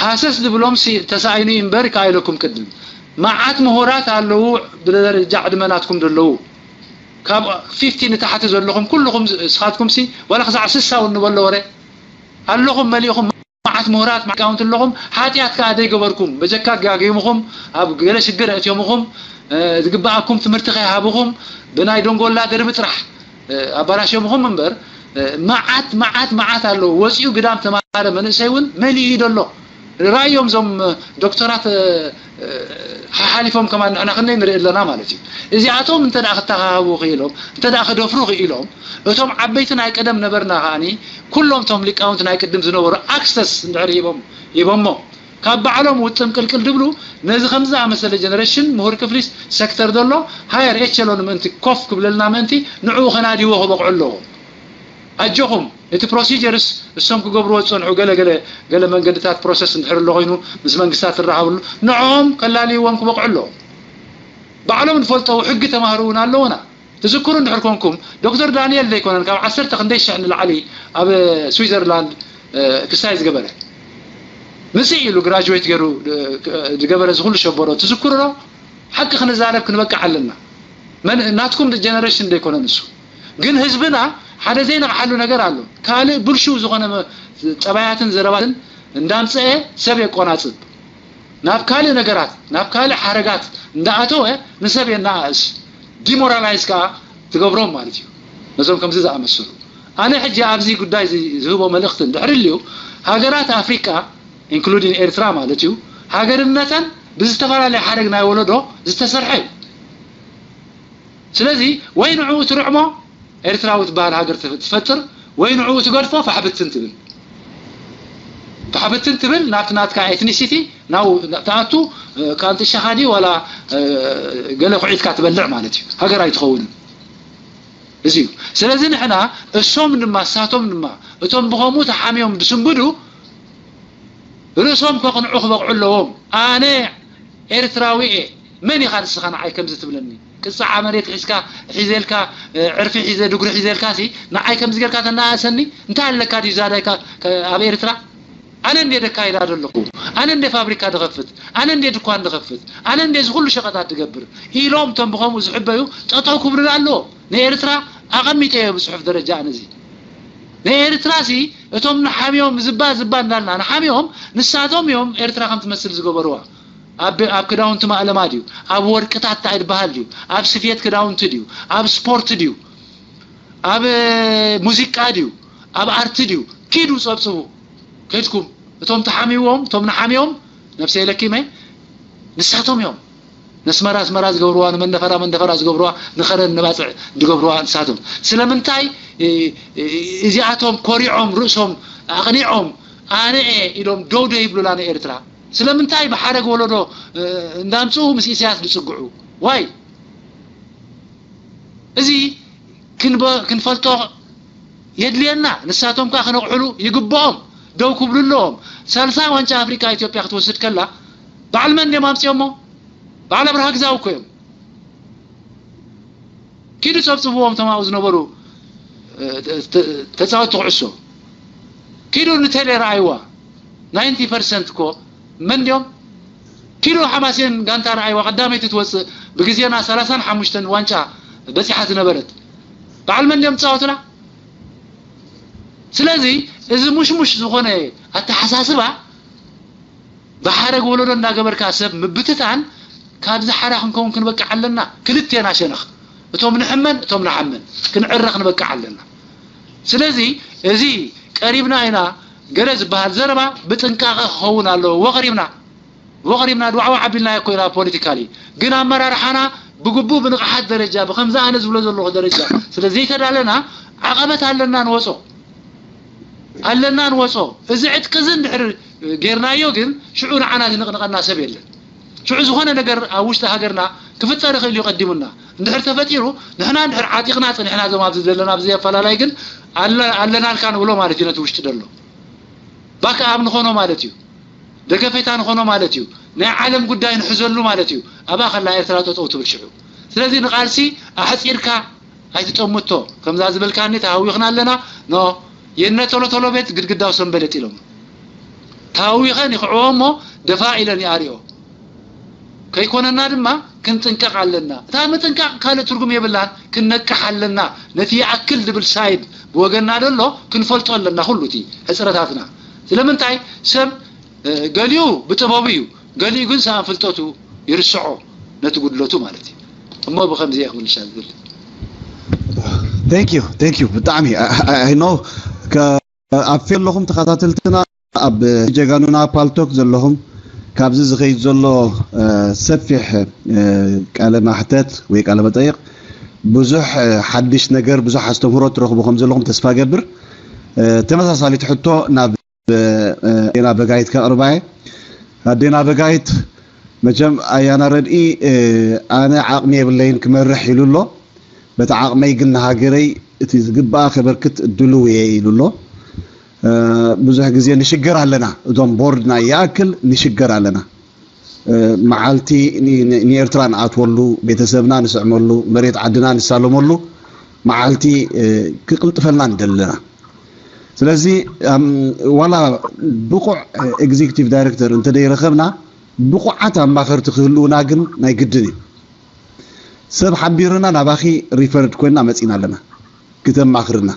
ሃሰስ ዝብሎም ተሳኢኑ እምበር ከኣ ኢለኩም ቅድም መዓት ምሁራት ኣለዉ ብደረጃ ዕድመ ናትኩም ዘለዉ ካብ ፊፍቲ ንታሕቲ ዘለኹም ኩልኹም ንስኻትኩም ሲ ዋላ ክሳዕ ስሳ እውን ንበሎ ወረ ኣለኹም መሊእኹም መዓት ምሁራት ሊቃውንቲ ኣለኹም። ሓጢኣት ከኣ ዘይገበርኩም በጀካ ጋጊምኹም ኣብ ገለ ሽግር ኣእትዮምኹም ዝግብኣኩም ትምህርቲ ከይሃብኹም ብናይ ደንጎላ ደርቢ ጥራሕ ኣባላሽዮምኹም እምበር መዓት መዓት መዓት ኣለዉ። ወፂኡ ግዳም ተማሃረ መንእሰይ እውን መሊኡ እዩ ዘሎ። ራእዮም እዞም ዶክተራት ሓሓሊፎም ከማን ንሕና ክንደይ ንርኢ ኣለና ማለት እዩ። እዚኣቶም እንተ ደኣ ክተኻኸቡ ክኢሎም እንተ ደኣ ክደፍሩ ክኢሎም እቶም ዓበይቲ ናይ ቀደም ነበርና ከዓኒ ኩሎም እቶም ሊቃውንቲ ናይ ቅድም ዝነበሩ ኣክሰስ እንድሕር ሂቦም ሂቦሞ ካብ ባዕሎም ውጥም ቅልቅል ድብሉ ነዚ ከምዚ ዝኣመሰለ ጀነሬሽን ምሁር ክፍሊስ ሴክተር ዘሎ ሃየር ኤቸሎን ምእንቲ ኮፍ ክብለልና ምእንቲ ንዕኡ ከናዲዎ ክበቕዑ ኣለዎም። ኣጆኹም እቲ ፕሮሲጀርስ እሶም ክገብርዎ ዝፀንሑ ገለ ገለ ገለ መንገድታት ፕሮሰስ እንድሕር ኣሎ ኮይኑ ምስ መንግስታት ትራኸብሉ ንዕኦም ከላልይዎም ክበቕዑ ኣለዎም። ባዕሎም ንፈልጠው ሕጊ ተማህሩ እውን ኣለውና። ትዝክሩ እንድሕር ኮንኩም ዶክተር ዳንኤል ዘይኮነን ካብ ዓሰርተ ክንደይ ሽሕ ንላዕሊ ኣብ ስዊዘርላንድ ክስታይ ዝገበረ ምፅእ ኢሉ ግራጅዌት ገይሩ ዝገበረ ዝኩሉ ሸበሮ ትዝክሩ ዶ? ሓቂ ክንዛረብ ክንበቅዕ ኣለና። መን ናትኩም ጀነሬሽን ዘይኮነ ንሱ ግን ህዝብና ሓደ ዘይነቕሓሉ ነገር ኣሎ። ካልእ ብልሹው ዝኾነ ጠባያትን ዘረባትን እንዳምፀአ ሰብ የቆናፅብ። ናብ ካልእ ነገራት ናብ ካልእ ሓረጋት እንዳኣተወ ንሰብ የናኣእስ ዲሞራላይዝ ከዓ ትገብሮም ማለት እዩ። ነዞም ከምዚ ዝኣመሰሉ ኣነ ሕጂ ኣብዚ ጉዳይ ዝህቦ መልእኽቲ እንድሕር ልዩ ሃገራት ኣፍሪቃ ኢንክሉዲን ኤርትራ ማለት እዩ ሃገርነተን ብዝተፈላለየ ሓረግ ናይ ወለዶ ዝተሰርሐ እዩ። ስለዚ ወይ ንዕኡ ትርዕሞ ኤርትራዊ ትበሃል ሃገር ትፈጥር ወይ ንዕኡ ትገድፎ ፋሕብትን ትብል ፋሕብትን ትብል ናብቲ ናትካ ኤትኒሲቲ ናው ትኣቱ። ካንጥሻኻ ድዩ ዋላ ገለ ኩዒትካ ትበልዕ ማለት እዩ። ሃገር ኣይትኸውንን። እዚ እዩ። ስለዚ ንሕና እሶም ድማ እሳቶም ድማ እቶም ብኸምኡ ተሓምዮም ዝስንብዱ ርእሶም ከቕንዑ ክበቕዑ ኣለዎም። ኣነ ኤርትራዊ እየ። መን ኢኻ ንስኻ ንዓይ ከምዚ ትብለኒ? ቅጻዓ መሬት ሒዝካ ሒዘልካ ዕርፊ ሒዘ ድጉሪ ሒዘልካ ሲ ንዓይ ከምዚ ጌርካ ተናኣሰኒ እንታይ ኣለካ ድዩ ዛዳይካ ኣብ ኤርትራ? ኣነ እንዴ ደካይዳ ዘለኹ ኣነ እንዴ ፋብሪካ ድኸፍት ኣነ እንዴ ድኳን ድኸፍት ኣነ እንዴ ዝኩሉ ሸቐጣት ድገብር ኢሎም እቶም ብኸምኡ ዝሕበዩ ጠጠው ክብሉላ ኣለዎ። ንኤርትራ ኣቐሚጠዮ ብጽሑፍ ደረጃ ኣነ እዚ ንኤርትራ ሲ እቶም ንሓምዮም ዝባ ዝባ እንዳልና ንሓምዮም ንሳቶም እዮም ኤርትራ ከም ትመስል ዝገበርዋ። ኣብ ኣብ ክዳውንቲ ማእለማ ድዩ ኣብ ወርቅታት እንታይ ድበሃል ድዩ ኣብ ስፌት ክዳውንቲ ድዩ ኣብ ስፖርት ድዩ ኣብ ሙዚቃ ድዩ ኣብ ኣርቲ ድዩ ኪዱ ጸብጽቡ ከድኩም እቶም ተሓሚዎም እቶም ንሓሚዮም ነብሰይ ለኪመ ንሳቶም እዮም ነስመራ ኣስመራ ዝገብርዋ ንመንደፈራ መንደፈራ ዝገብርዋ ንኸረን ንባፅዕ ዝገብርዋ ንሳቶም ስለምንታይ እዚኣቶም ኮሪዖም ርእሶም ኣቕኒዖም ኣነ እየ ኢሎም ደው ዶ ይብሉላ ንኤርትራ ስለምንታይ ብሓረግ ወለዶ እንዳምፅኡ ምስ ኢሳያስ ዝፅግዑ ዋይ እዚ ክንፈልጦ የድልየና ንሳቶም ከ ክነቕሕሉ ይግብኦም ደው ክብሉ ኣለዎም ሳልሳይ ዋንጫ ኣፍሪቃ ኢትዮጵያ ክትወስድ ከላ በዓል መን ድዮም ኣምፅኦሞ በዓል ኣብርሃ ግዛው እኮ እዮም ኪዱ ፀብፅብዎም ተማኡ ዝነበሩ ተፃወቲ ኩዕሶ ኪዱ ንቴሌ ረኣይዋ ናይንቲ ፐርሰንት እኮ መን ድዮም ኪዱ ሓማሴን ጋንታ ረኣይዋ ቀዳመይቲ ትወፅእ ብግዜና ሰላሳን ሓሙሽተን ዋንጫ በፂሓ ዝነበረት በዓል መን ድዮም ዝፃወቱላ ስለዚ እዚ ሙሽሙሽ ዝኾነ ኣተሓሳስባ ብሓረግ ወለዶ እንዳገበርካ ሰብ ምብትታን ካብዚ ሓራ ክንከውን ክንበቅዕ ኣለና ክልቴና ሸነኽ እቶም ንሕመን እቶም ንሓመን ክንዕረ ክንበቅዕ ኣለና ስለዚ እዚ ቀሪብና ኢና ገለ ዝበሃል ዘረባ ብጥንቃቐ ክኸውን ኣለዎ ወቐሪብና ወቐሪብና ድዋዕዋዕ ኣቢልናዮ እኮ ኢና ፖለቲካሊ ግን ኣመራርሓና ብግቡእ ብንቕሓት ደረጃ ብከምዚ ኣነ ዝብሎ ዘለኹ ደረጃ ስለ ዘይተዳለና ዓቐበት ኣለና ንወፆ ኣለና ንወፆ እዚ ዕጥቂ እዚ እንድሕር ጌርናዮ ግን ሽዑ ንዓና ዝንቕንቐና ሰብ የለን ሽዑ ዝኾነ ነገር ኣብ ውሽጢ ሃገርና ክፍጠር ይኽእል እዩ ቀዲሙና እንድሕር ተፈጢሩ ንሕና እንድሕር ዓጢቕና ፅኒሕና ዞም ኣብዚ ዘለና ብዘይ ኣፈላላይ ግን ኣለናልካ ንብሎ ማለት እዩ ነቲ ውሽጢ ዘሎ ባክ ኣብ ንኾኖ ማለት እዩ ደገፌታ ንኾኖ ማለት እዩ ናይ ዓለም ጉዳይ ንሕዘሉ ማለት እዩ ኣብኣ ከላ ኤርትራ ጠጠው ትብል ሽዑ ስለዚ ንቃልሲ ኣሕፂርካ ኣይትጠምቶ ከምዛ ዝበልካኒ ተሃዊኽና ኣለና ኖ የነ ቶሎ ቶሎ ቤት ግድግዳው ሰንበለጥ ኢሎም ተሃዊኸን ይኽዕዎ እሞ ደፋ ኢለን ይኣርዮ ከይኮነና ድማ ክንጥንቀቕ ኣለና እታ ምጥንቃቕ ካልእ ትርጉም የብላን ክንነቅሕ ኣለና ነቲ ይኣክል ድብል ሳይድ ብወገና ደሎ ክንፈልጦ ኣለና ኩሉ እቲ ሕፅረታትና ስለምንታይ ሰብ ገሊኡ ብጥበቡ እዩ ገሊኡ ግን ሰኣን ፍልጠቱ ይርስዖ ነቲ ጉድለቱ ማለት እዩ እሞ ብከምዚ እየ ክምልሻ ዝብል Thank you thank you ብጣዕሚ I know ኣብ ፌ ኣለኹም ተኸታተልትና ኣብ ጀጋኑና ፓልቶክ ዘለኹም ካብዚ ዝኸይድ ዘሎ ሰፊሕ ቃለ ማሕተት ወይ ቃለ መጠይቕ ብዙሕ ሓድሽ ነገር ብዙሕ ኣስተምህሮ ትረኽቡ ከም ዘለኹም ተስፋ ገብር ተመሳሳሊት ሕቶ ናብ ኣዴና በጋይት ከቕርባየ ኣዴና በጋይት መቸም ኣያና ረድኢ ኣነ ዓቕሚ የብለይን ክመርሕ ኢሉ ኣሎ በቲ ዓቕመይ ግን ንሃገረይ እቲ ዝግባኣ ከበርክት ድልው እየ ኢሉ ኣሎ ብዙሕ ግዜ ንሽገር ኣለና እዞም ቦርድና ይኣክል ንሽገር ኣለና መዓልቲ ንኤርትራ ንኣትወሉ ቤተሰብና ንስዕመሉ መሬት ዓድና ንሳለመሉ መዓልቲ ክቅልጥፈልና ንደሊ ኣለና ስለዚ ዋላ ብቑዕ executive director እንተደይረኸብና ብቑዓት ኣማኸርቲ ክህልውና ግን ናይ ግድን እዩ ሰብ ሓቢርና ናባኺ referred ኮይና መፂና ኣለና ክተማኽርና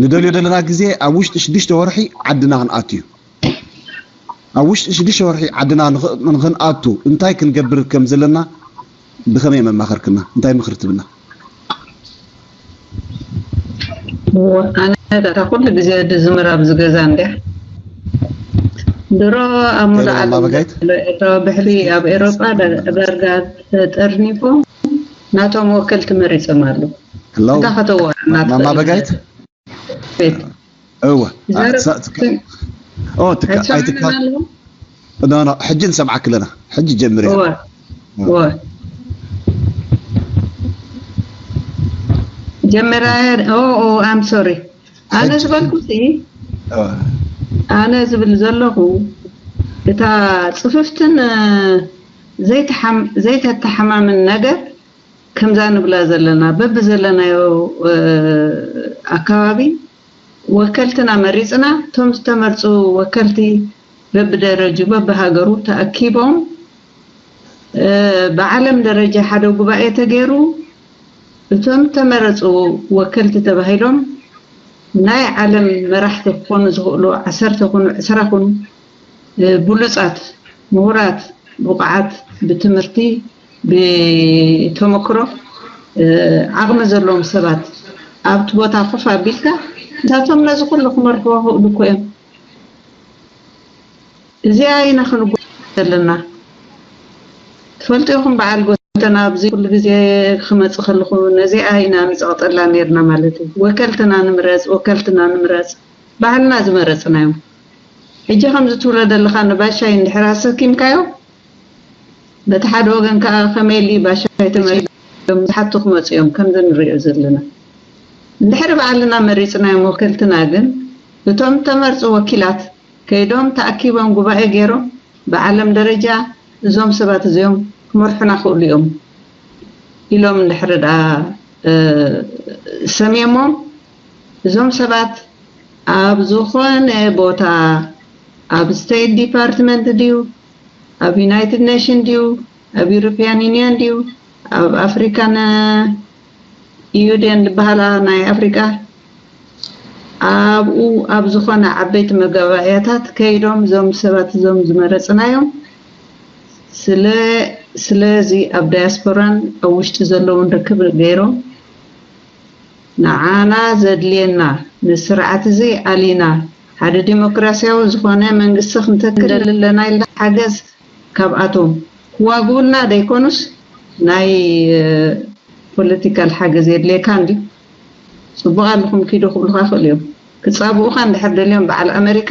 ንደልዮ ዘለና ግዜ ኣብ ውሽጢ ሽዱሽተ ወርሒ ዓድና ክንኣቱ እዩ ኣብ ውሽጢ ሽዱሽተ ወርሒ ዓድና ንኽንኣቱ እንታይ ክንገብር ከም ዘለና ብኸመይ መማኸርክና እንታይ ምኽሪ ትብና ኣነ ዳታ ኩሉ ግዜ ድዝምር ኣብዚ ገዛ እንድያ ድሮ ኣብ ሙሉእ ዓለም ዘሎ ኤርትራዊ ብሕሊ ኣብ ኤሮጳ ዳርጋ ተጠርኒፎም ናቶም ወከልቲ መሪጾም ኣለዉ። ሄሎ እንታይ ከተዋርና ማማ ትኽእል በጋይት ቤት እወ ዘረባ ኦ ትካ ኣይትካ ኣይሰማዕን ኣለዉ? ኖ ኖ ሕጂ ንሰምዓክ ኣለና። ሕጂ ጀምሪ። እወ እወ ጀመራ ኦ ኦ ኣም ሶሪ ኣነ ዝበልኩ ሲ ኣነ ዝብል ዘለኹ እታ ጽፍፍትን ዘይተሓማምን ነገር ከምዛ ንብላ ዘለና በብዘለናዮ ኣካባቢ ወከልትና መሪፅና እቶም ዝተመርፁ ወከልቲ በብደረጁ በብሃገሩ ተኣኪቦም ብዓለም ደረጃ ሓደ ጉባኤ ተገይሩ እቶም ተመረፁ ወከልቲ ተባሂሎም ናይ ዓለም መራሕቲ ክኾኑ ዝኽእሉ ዓሰርተ ኩኑ ዕስራ ኩኑ ብሉፃት ምሁራት ብቑዓት ብትምህርቲ ብተመክሮ ዓቕሚ ዘለዎም ሰባት ኣብቲ ቦታ ኮፍ ኣቢልካ ንሳቶም ነዚ ኩሉ ክመርሕዎ ክእሉ እኮ እዮም። እዚኣ ኢና ክንጓ ዘለና። ትፈልጡ ኢኹም በዓል ጎተና ኣብዚ ኩሉ ግዜ ክመፅእ ከለኹ ነዚኣ ኢና ንፀቕጠላ ነርና ማለት እዩ። ወከልትና ንምረፅ ወከልትና ንምረፅ ባዕልና ዝመረፅናዮም። ሕጂ ከምዚ ትብሎ ዘለኻ ንባሻይ እንድሕር ኣሰኪምካዮ በቲ ሓደ ወገን ከዓ ከመይ ኢሉ ባሻይ ተመሪጦም ዝሓቱ ክመፁ እዮም ከምዚ ንሪኦ ዘለና። እንድሕር ባዕልና መሪፅናዮም ወከልትና ግን እቶም ተመርፁ ወኪላት ከይዶም ተኣኪቦም ጉባኤ ገይሮም ብዓለም ደረጃ እዞም ሰባት እዚኦም ክመርሑና ክእሉ እዮም ኢሎም እንድሕር ደኣ ሰሚሞም እዞም ሰባት ኣብ ዝኾነ ቦታ ኣብ ስቴት ዲፓርትመንት ድዩ ኣብ ዩናይትድ ኔሽን ድዩ ኣብ ዩሮፒያን ዩኒየን ድዩ ኣብ ኣፍሪካን ኢዩዴን ዝበሃላ ናይ ኣፍሪቃ ኣብኡ ኣብ ዝኾነ ዓበይቲ መጋባእያታት ከይዶም እዞም ሰባት እዞም ዝመረፅናዮም ስለ ስለዚ ኣብ ዳያስፖራን ኣብ ውሽጢ ዘለውን ርክብ ገይሮም ንዓና ዘድልየና ንስርዓት እዚ ኣሊና ሓደ ዲሞክራሲያዊ ዝኾነ መንግስቲ ክንተክል ኣለና ኢልና ሓገዝ ካብኣቶም ክዋግኡልና ደይኮኑስ ናይ ፖለቲካል ሓገዝ የድልየካ እንዲ ፅቡቅ ኣለኹም ኪዱ ክብሉካ ክእሉ እዮም ክፃብኡካ እንድሕር ደልዮም በዓል ኣመሪካ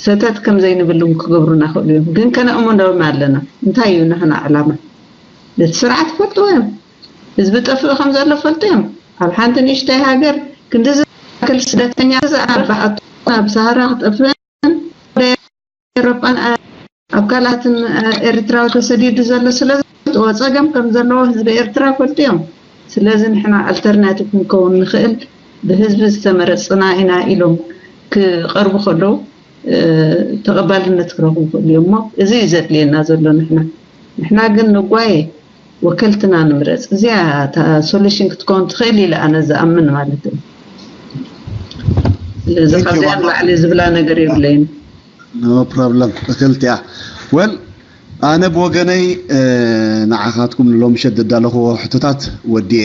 ሰተት ከም ዘይንብልም ክገብሩና ክእሉ እዮም ግን ከነእምኖም ኣለና እንታይ እዩ ንሕና ዕላማ ነቲ ስርዓት ፈልጥዎ እዮም ህዝቢ ጠፍእ ከም ዘሎ ፈልጡ እዮም ኣብ ሓንቲ ንእሽተይ ሃገር ክንዲ ዝኣክል ስደተኛ ዝኣርባዕቱ ናብ ሰሃራ ክጠፍእን ኤሮጳን ኣብ ካልኣትን ኤርትራዊ ተሰዲዱ ዘሎ ስለ ዝፈልጥዎ ጸገም ከም ዘለዎ ህዝቢ ኤርትራ ፈልጡ እዮም። ስለዚ ንሕና ኣልተርናቲቭ ክንከውን ንኽእል ብህዝቢ ዝተመረጽና ኢና ኢሎም ክቐርቡ ከለዉ ተቐባልነት ክረኽቡ ይኽእሉ እዮም እሞ እዚ እዩ ዘድልየና ዘሎ ንሕና ንሕና ግን ንጓየ ወከልትና ንምረፅ እዚኣ እታ ሶሉሽን ክትከውን ትኽእል ኢለ ኣነ ዝኣምን ማለት እዩ ስለዚ ካብዚኣ ንላዕሊ ዝብላ ነገር የብለይን no problem እክልት እያ well ኣነ ብወገነይ ንዓኻትኩም ንሎምሸት ዘዳለኽዎ ሕቶታት ወዲኤ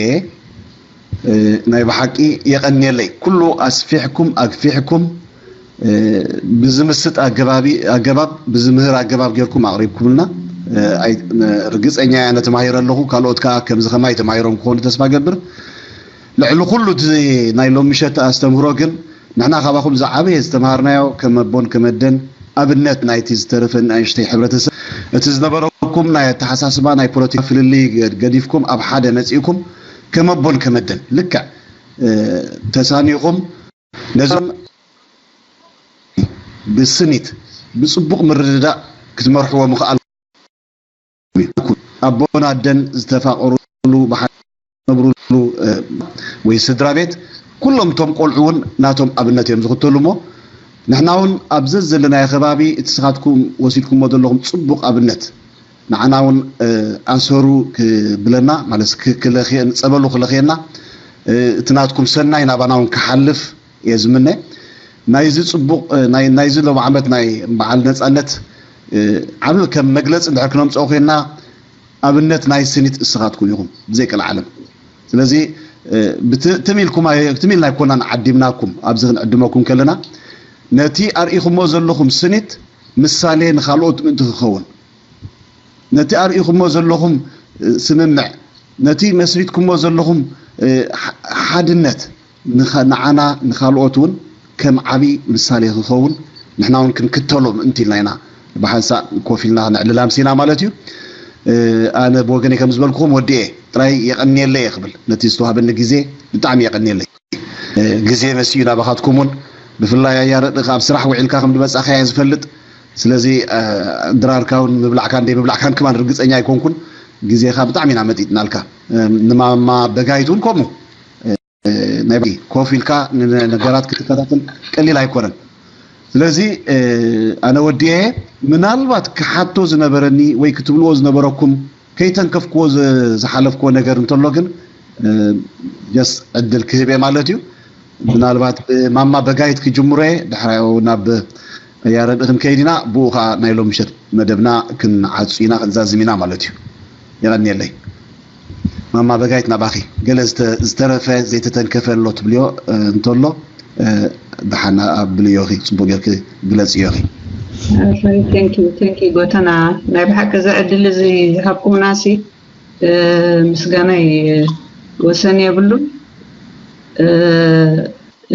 ናይ ብሓቂ የቐንየለይ ኩሉ ኣስፊሕኩም ኣግፊሕኩም ብዝምስጥ ኣገባብ ብዝምህር ኣገባብ ጌርኩም ኣቕሪብኩምልና ርግፀኛ እያ ነተማሂረ ኣለኹ ካልኦት ከዓ ከምዚ ከማይ ተማሂሮም ክኾኑ ተስፋ ገብር ልዕሊ ኩሉ እቲ ናይ ሎምሸት ኣስተምህሮ ግን ንሕና ካባኹም ዝዓበየ ዝተምሃርናዮ ከም ኣቦን ከም ኣደን ኣብነት ናይቲ ዝተረፈ ንእሽተይ ሕብረተሰብ እቲ ዝነበረኩም ናይ ኣተሓሳስባ ናይ ፖለቲካ ፍልልይ ገዲፍኩም ኣብ ሓደ መፂእኩም ከም ኣቦን ከም ኣደን ልክዕ ተሳኒኹም ነዞም ብስኒት ብፅቡቕ ምርድዳእ ክትመርሕዎ ምኽኣል ኣቦን ኣደን ዝተፋቐሩሉ ብሓደ ዝነብሩሉ ወይ ስድራ ቤት ኩሎም እቶም ቆልዑ እውን ናቶም ኣብነት እዮም ዝኽተሉ እሞ ንሕና እውን ኣብ ዘዘለናዮ ከባቢ እቲ ስኻትኩም ወሲድኩሞ ዘለኹም ፅቡቕ ኣብነት ንዓና እውን ኣሰሩ ክብለና ማለት ክለኽየን ፀበሉ ክለኽየና እቲ ናትኩም ሰናይ ናባና እውን ክሓልፍ እየ ዝምነ ናይዚ ፅቡቕ ናይዚ ሎም ዓመት ናይ በዓል ነፃነት ዓብ ከም መግለፂ እንድሕር ክነምፅኦ ኮይንና ኣብነት ናይ ስኒት እስኻትኩም ኢኹም ብዘይ ቀልዓለም ስለዚ ትም ኢልኩም ትም ኢልና ኣይኮናን ዓዲምናኩም ኣብዚ ክንዕድመኩም ከለና ነቲ ኣርኢኹሞ ዘለኹም ስኒት ምሳሌ ንካልኦት ምእንቲ ክኸውን ነቲ ኣርኢኹሞ ዘለኹም ስምምዕ፣ ነቲ መስሪትኩሞ ዘለኹም ሓድነት ንዓና ንኻልኦት እውን ከም ዓብዪ ምሳሌ ክኸውን፣ ንሕና እውን ክንክተሎ ምእንቲ ኢልና ኢና ብሓንሳእ ኮፍ ኢልና ክነዕልል ኣምሲና ማለት እዩ። ኣነ ብወገነይ ከም ዝበልኩኹም ወዲኤ ጥራይ የቐንየለይ እየ ክብል፣ ነቲ ዝተዋህበኒ ግዜ ብጣዕሚ የቐንየለይ። ግዜ መሲኡ ናባኻትኩም እውን፣ ብፍላይ ኣያረድእ ኣብ ስራሕ ውዒልካ ከም ዝመጻኻ እየ ዝፈልጥ። ስለዚ ድራርካ እውን ምብላዕካን ደይ ምብላዕካን ክማን ርግጸኛ ኣይኮንኩን። ግዜኻ ብጣዕሚ ኢና መጢጥናልካ። ንማማ በጋይት እውን ከምኡ ናይ ኮፍ ኢልካ ነገራት ክትከታተል ቀሊል ኣይኮነን። ስለዚ ኣነ ወዲኤ ምናልባት ክሓቶ ዝነበረኒ ወይ ክትብልዎ ዝነበረኩም ከይተንከፍክዎ ዝሓለፍክዎ ነገር እንተሎ ግን ጀስ ዕድል ክህብ እየ ማለት እዩ። ምናልባት ብማማ በጋይት ክጅምሮ እየ፣ ድሕራኡ ናብ ያረድ ክንከይድ ኢና። ብኡ ከዓ ናይ ሎም ምሸት መደብና ክንዓፁ ኢና፣ ክንዛዝም ኢና ማለት እዩ። የቐንየለይ። ማማ በጋይት ናባኺ ገለ ዝተረፈ ዘይተተንከፈ ኣሎ ትብልዮ እንተሎ ደሓና ኣብልዮኺ፣ ፅቡቅ ጌርኪ ግለፅዮኺ። ቴንኪዩ ቴንኪዩ ጎተና፣ ናይ ብሓቂ እዚ ዕድል እዚ ዝሃብኩምና ሲ ምስጋናይ ወሰን የብሉን።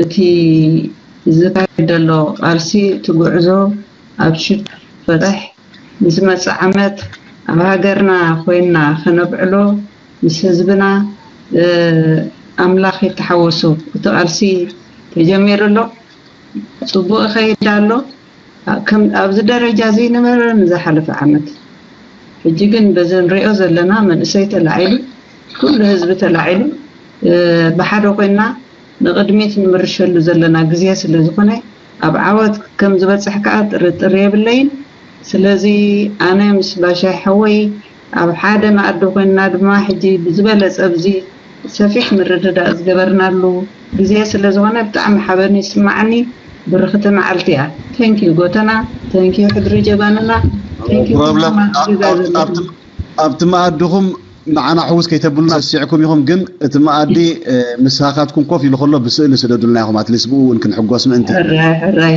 እቲ ዝካየድ ዘሎ ቃልሲ፣ እቲ ጉዕዞ ኣብ ሽድ ፈታሕ ንዝመፅእ ዓመት ኣብ ሃገርና ኮይንና ከነብዕሎ፣ ምስ ህዝብና ኣምላኽ ይተሓወሶ። እቲ ቃልሲ ተጀሚሩ ኣሎ፣ ፅቡቅ ይኸይድ ኣሎ። ኣብዚ ደረጃ ዘይነበረ ንዝሓለፈ ዓመት። ሕጂ ግን በዚ ንሪኦ ዘለና መንእሰይ ተላዒሉ፣ ኩሉ ህዝቢ ተላዒሉ፣ ብሓደ ኮይንና ንቕድሚት ንምርሸሉ ዘለና ግዜ ስለ ዝኾነ፣ ኣብ ዓወት ከም ዝበፅሕ ከዓ ጥርጥር የብለይን። ስለዚ ኣነ ምስ ባሻይ ሓወይ ኣብ ሓደ መኣዲ ኮይንና ድማ ሕጂ ብዝበለፀ ኣብዚ ሰፊሕ ምርድዳእ ዝገበርናሉ ግዜ ስለ ዝኾነ ብጣዕሚ ሓበን ይስማዓኒ። ብርኽቲ መዓልቲ እያ። Thank you ጎተና፣ thank you ሕድሪ ጀጋኑና፣ thank you ኩሎም ኣብ ገዛ ዘለኹም። ኣብቲ መኣድኹም ንዓና ሕውስ ከይተብሉና ሰሲዕኩም ኢኹም፣ ግን እቲ መኣዲ ምሳኻትኩም ኮፍ ኢሉ ከሎ ብስእሊ ስደዱልና ኢኹም፣ ኣትሊስት ብኡ እውን ክንሕጎስ ምእንቲ። ሕራይ ሕራይ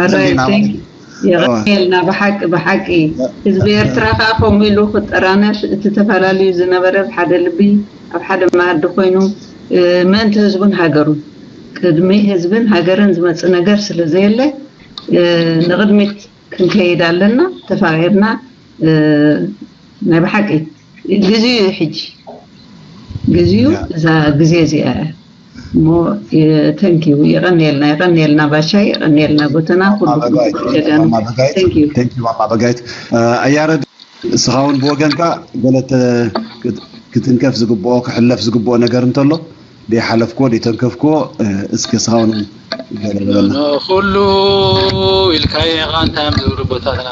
ሕራይ፣ thank you። የቐንየልና ብሓቂ ብሓቂ። ህዝቢ ኤርትራ ከዓ ከምኡ ኢሉ ክጠራነፍ፣ እቲ ተፈላለዩ ዝነበረ ብሓደ ልቢ ኣብ ሓደ መኣዲ ኮይኑ ምእንቲ ህዝቡን ሃገሩን፣ ቅድሚ ህዝብን ሃገርን ዝመፅእ ነገር ስለ ዘየለ ንቕድሚት ክንከይድ ኣለና። ተፋቒርና ናይ ብሓቂ ግዜኡ እዩ ሕጂ፣ ግዜኡ እዛ ግዜ እዚኣ እያ። እሞ thank you፣ የቐንየልና፣ የቐንየልና ባሻይ፣ የቐንየልና ጎተና፣ ኩሉ ጀጋኑ። Thank you። Thank you ማማ በጋይት። ኣያረድ፣ እስኻ እውን ብወገንካ ገለ ክትንከፍ ዝግብኦ፣ ክሕለፍ ዝግብኦ ነገር እንተሎ፣ ደይሓለፍክዎ ደይተንከፍክዎ፣ እስኪ እስኻ እውን ገለ በለና። ኩሉ ኢልካዮ ኢኻ፣ እንታይ እዮም ዝብሉ ቦታትና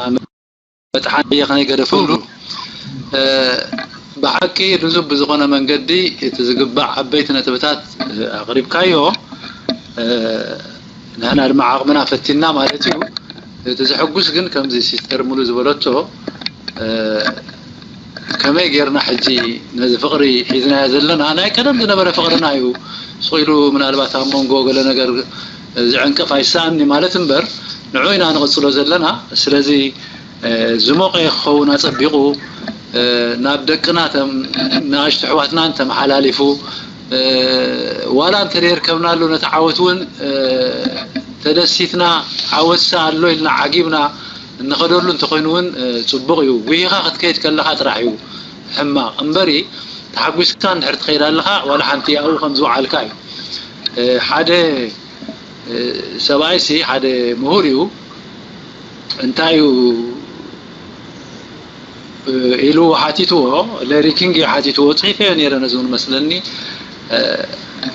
መጥሓን ከይገደፈሉ። ብሓቂ ልዙብ ብዝኾነ መንገዲ እቲ ዝግባእ ዓበይቲ ነጥብታት ኣቕሪብካዮ። ንሕና ድማ ዓቕምና ፈቲንና ማለት እዩ። እቲ ዘሐጉስ ግን ከምዚ ሲስተር ሙሉ ዝበለቶ፣ ከመይ ጌርና ሕጂ ነዚ ፍቕሪ ሒዝናዮ ዘለና? ናይ ቀደም ዝነበረ ፍቕርና እዩ። ስቕ ኢሉ ምናልባት ኣብ መንጎ ገለ ነገር ዝዕንቅፍ ኣይሰኣንኒ ማለት እምበር፣ ንዑ ኢና ንቕጽሎ ዘለና። ስለዚ ዝሞቐ ክኸውን ኣጸቢቑ ናብ ደቅና፣ ንኣሽቱ ኣሕዋትና እንተመሓላሊፉ፣ ዋላ እንተደይርከብናሉ ነቲ ዓወት እውን ተደሲትና፣ ዓወትሲ ኣሎ ኢልና ዓጊብና እንኸደሉ እንተኾይኑ እውን ጽቡቕ እዩ። ጉሂኻ ክትከይድ ከለኻ ጥራሕ እዩ ሕማቕ እምበሪ፣ ተሓጒስካ እንድሕር ትኸይድ ኣለኻ፣ ዋላ ሓንቲ ኣብኡ ከም ዝወዓልካ እዩ። ሓደ ሰብኣይሲ ሓደ ምሁር እዩ፣ እንታይ እዩ ኢሉ ሓቲትዎ፣ ሌሪ ኪንግ እዩ ሓቲትዎ፣ ጽሒፈዮ ነይረ ነዚ እውን መስለኒ።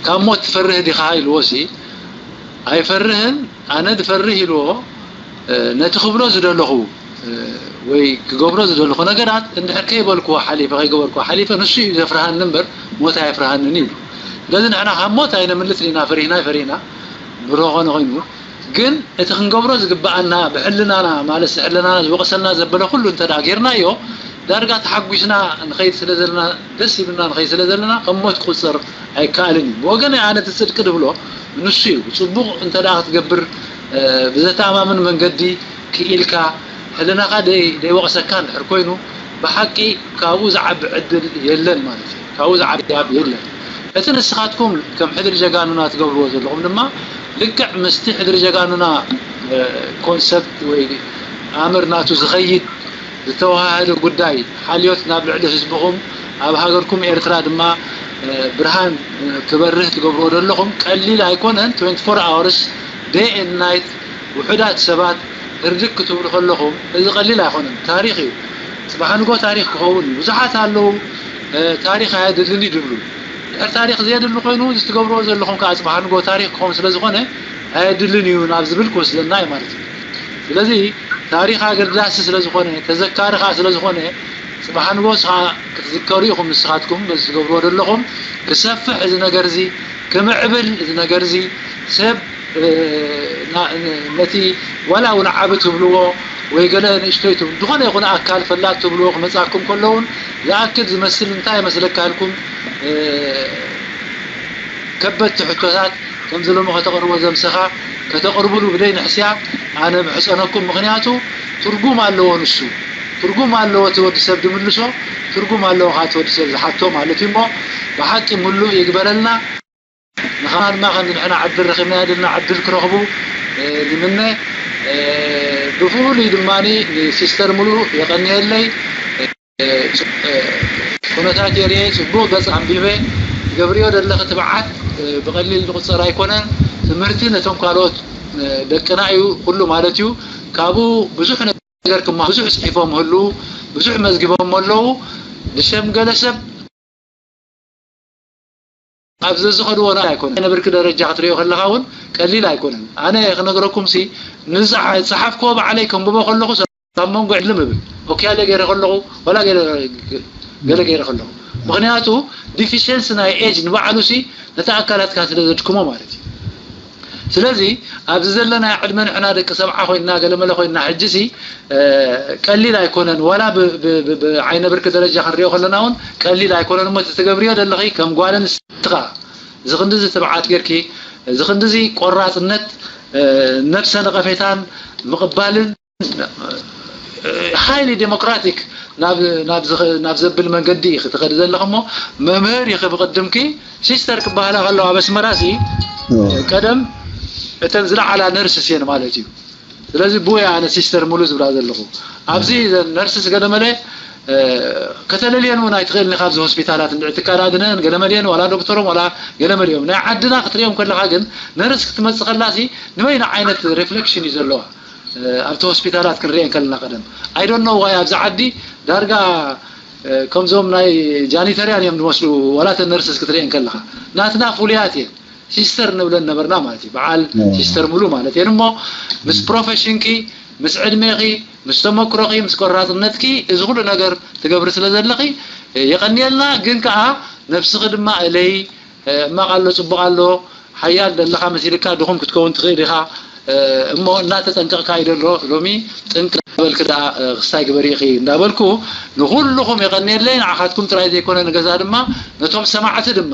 ካብ ሞት ትፈርህ ዲኻ ኢልዎ ሲ፣ ኣይፈርህን፣ ኣነ ዝፈርህ ኢልዎ፣ ነቲ ክብሎ ዝደለኹ ወይ ክገብሮ ዝደለኹ ነገራት እንድሕር ከይበልክዎ ሓሊፈ፣ ከይገበርክዎ ሓሊፈ፣ ንሱ እዩ ዘፍርሃኒ እምበር ሞት ኣየፍርሃንን ኢሉ። ስለዚ ንሕና ካብ ሞት ኣይነምልጥን ኢና፣ ፈሪህና ፈሪህና ብዝኾነ ኮይኑ፣ ግን እቲ ክንገብሮ ዝግብኣና ብሕልናና ማለት ሕልናና ዝወቕሰልና ዘበለ ኩሉ እንተ ደኣ ጌርናዮ ዳርጋ ተሓጒስና ንኸይድ ስለ ዘለና ደስ ኢሉና ንኸይድ ስለ ዘለና ከም ሞት ክቑጸር ኣይከኣልን እዩ። ብወገነይ ኣነ እቲ ጽድቂ ዝብሎ ንሱ እዩ። ጽቡቕ እንተ ደኣ ክትገብር ብዘተኣማምን መንገዲ ክኢልካ ሕልናኻ ደይወቕሰካ እንድሕር ኮይኑ ብሓቂ ካብኡ ዝዓቢ ዕድል የለን ማለት እዩ። ካብኡ ዝዓቢ ያብ የለን። እቲ ንስኻትኩም ከም ሕድሪ ጀጋኑና ትገብርዎ ዘለኹም ድማ ልክዕ ምስቲ ሕድሪ ጀጋኑና ኮንሰፕት ወይ ኣምር ናቱ ዝኸይድ ዝተዋሃደ ጉዳይ ሓልዮት ናብ ልዕሊ ህዝብኹም ኣብ ሃገርኩም ኤርትራ ድማ ብርሃን ክበርህ ትገብርዎ ዘለኹም ቀሊል ኣይኮነን። Twenty-four hours day and night ውሑዳት ሰባት ህርድግ ክትብሉ ከለኹም እዚ ቀሊል ኣይኮነን። ታሪኽ እዩ። ጽባሕ ንጎ ታሪኽ ክኸውን እዩ። ብዙሓት ኣለዉ ታሪኽ ኣየድልን እዩ ዝብሉ። ድሕር ታሪኽ ዘየድሊ ኮይኑ እዚ ትገብርዎ ዘለኹም ከዓ ጽባሕ ንጎ ታሪኽ ክኸውን ስለ ዝኾነ ኣየድልን እዩ ናብ ዝብል ክወስደና እዩ ማለት እዩ። ስለዚ ታሪኽ ኣገዳሲ ስለ ዝኾነ ተዘካሪ ከዓ ስለ ዝኾነ ጽባሕ ንጎ ስኻ ክትዝከሩ ኢኹም። ንስኻትኩም በዚ ትገብርዎ ዘለኹም ክሰፍሕ እዚ ነገር እዚ ክምዕብል እዚ ነገር እዚ ሰብ ነቲ ዋላ እውን ዓቢ ትብልዎ ወይ ገለ ንእሽቶይ ትብሉ ዝኾነ ይኹን ኣካል ፈላጥ ትብልዎ ክመጻኩም ከለውን ዝኣክል ዝመስል እንታይ መስለካ ኢልኩም ከበድቲ ሕቶታት ከምዚ ሎሚ ከተቕርቦ ዘምሰኻ ከተቕርብሉ ብደይ ንሕስያ ኣነ ምሕጸነኩም። ምኽንያቱ ትርጉም ኣለዎ ንሱ ትርጉም ኣለዎ እቲ ወዲ ሰብ ዝምልሶ ትርጉም ኣለዎ እቲ ወዲ ሰብ ዝሓቶ ማለት እዩ። እሞ ብሓቂ ምሉእ ይግበረልና። ንኸና ድማ ከም ንሕና ዕድል ረኺብና ድልና ዕድል ክረኽቡ ንምነ። ብፍሉይ ድማ ንሲስተር ሙሉ የቐንየለይ። ኩነታት የርየ ጽቡቕ ገጽ ኣንቢበ ገብርዮ ዘለኺ ትብዓት ብቐሊል ዝቑጸር ኣይኮነን። ትምህርቲ ነቶም ካልኦት ደቅና እዩ ኩሉ ማለት እዩ። ካብኡ ብዙሕ ነገር ክማ ብዙሕ ጽሒፎም ህሉ ብዙሕ መዝጊቦም ኣለዉ። ዝሸምገለ ሰብ ኣብ ዘዝኸድዎ ና ኣይኮነ ነብርኪ ደረጃ ክትሪኦ ከለኻ እውን ቀሊል ኣይኮነን። ኣነ ክነግረኩም ሲ ንዝፀሓፍክዎ ባዕለይ ከንብቦ ከለኹ ኣብ መንጎ ዕልም እብል ኦኪያለ ገይረ ከለኹ ወላ ገለ ገይረ ከለኹ ምክንያቱ ዲፊሽንስ ናይ ኤጅ ንባዕሉ ሲ ነቲ ኣካላትካ ስለ ዘድክሞ ማለት እዩ። ስለዚ ኣብዚ ዘለና ዕድመ ንሕና ደቂ ሰብዓ ኮይና ገለመለ ኮይና ሕጂ ሲ ቀሊል ኣይኮነን። ዋላ ብዓይነ ብርኪ ደረጃ ክንሪኦ ከለና እውን ቀሊል ኣይኮነን። እሞ እቲ ትገብርዮ ዘለኺ ከም ጓል ኣንስትኻ እዚ ክንዲዚ ትብዓት ጌርኪ እዚ ክንዲዚ ቆራፅነት ነብሰ ነቐፌታን ምቕባልን ሃይሊ ዴሞክራቲክ ናብ ዘብል መንገዲ ኢኺ ትኸዲ ዘለኺ እሞ መምህር ኢኺ ብቕድምኪ ሲስተር ክበሃላ ከለዋ ኣብ ኣስመራ ሲ ቀደም እተን ዝለዓላ ነርስስ እየን ማለት እዩ። ስለዚ ብኡ እየ ኣነ ሲስተር ሙሉ ዝብላ ዘለኹ። ኣብዚ ነርስስ ገለመለ ከተለልየን እውን ኣይትኽእልን ኢኻ። ኣብዚ ሆስፒታላት እንድዒ ትካል ኣድነን ገለመልየን ዋላ ዶክተሮም ዋላ ገለመልዮም ናይ ዓድና ክትሪኦም ከለኻ ግን ነርስ ክትመፅእ ከላ ሲ ንበይና ዓይነት ሪፍሌክሽን እዩ ዘለዋ። ኣብቲ ሆስፒታላት ክንሪኤን ከለና ቀደም I don't know why ኣብዚ ዓዲ ዳርጋ ከምዞም ናይ ጃኒተርያን እዮም ዝመስሉ ዋላ እተን ነርስስ ክትሪኤን ከለኻ ናትና ፍሉያት እየን። ሲስተር ንብለን ነበርና ማለት እዩ። በዓል ሲስተር ሙሉ ማለት እየን እሞ ምስ ፕሮፌሽንኪ ምስ ዕድሜኺ ምስ ተመክሮኺ ምስ ቆራፅነትኪ እዚ ኩሉ ነገር ትገብሪ ስለ ዘለኺ የቐንየልና። ግን ከዓ ነብስኺ ድማ እለይ ሕማቕ ኣሎ ፅቡቕ ኣሎ ሓያል ዘለኻ መሲልካ ድኹም ክትከውን ትኽእል ኢኻ እሞ እናተጠንቀቕካ እዩ ዘሎ ሎሚ ጥንቅ በልክ ደኣ ክስታይ ግበሪ ኢኺ እንዳበልኩ ንኹልኹም የቐንየለይ። ንዓኻትኩም ጥራይ ዘይኮነ ንገዛ ድማ ነቶም ሰማዕቲ ድማ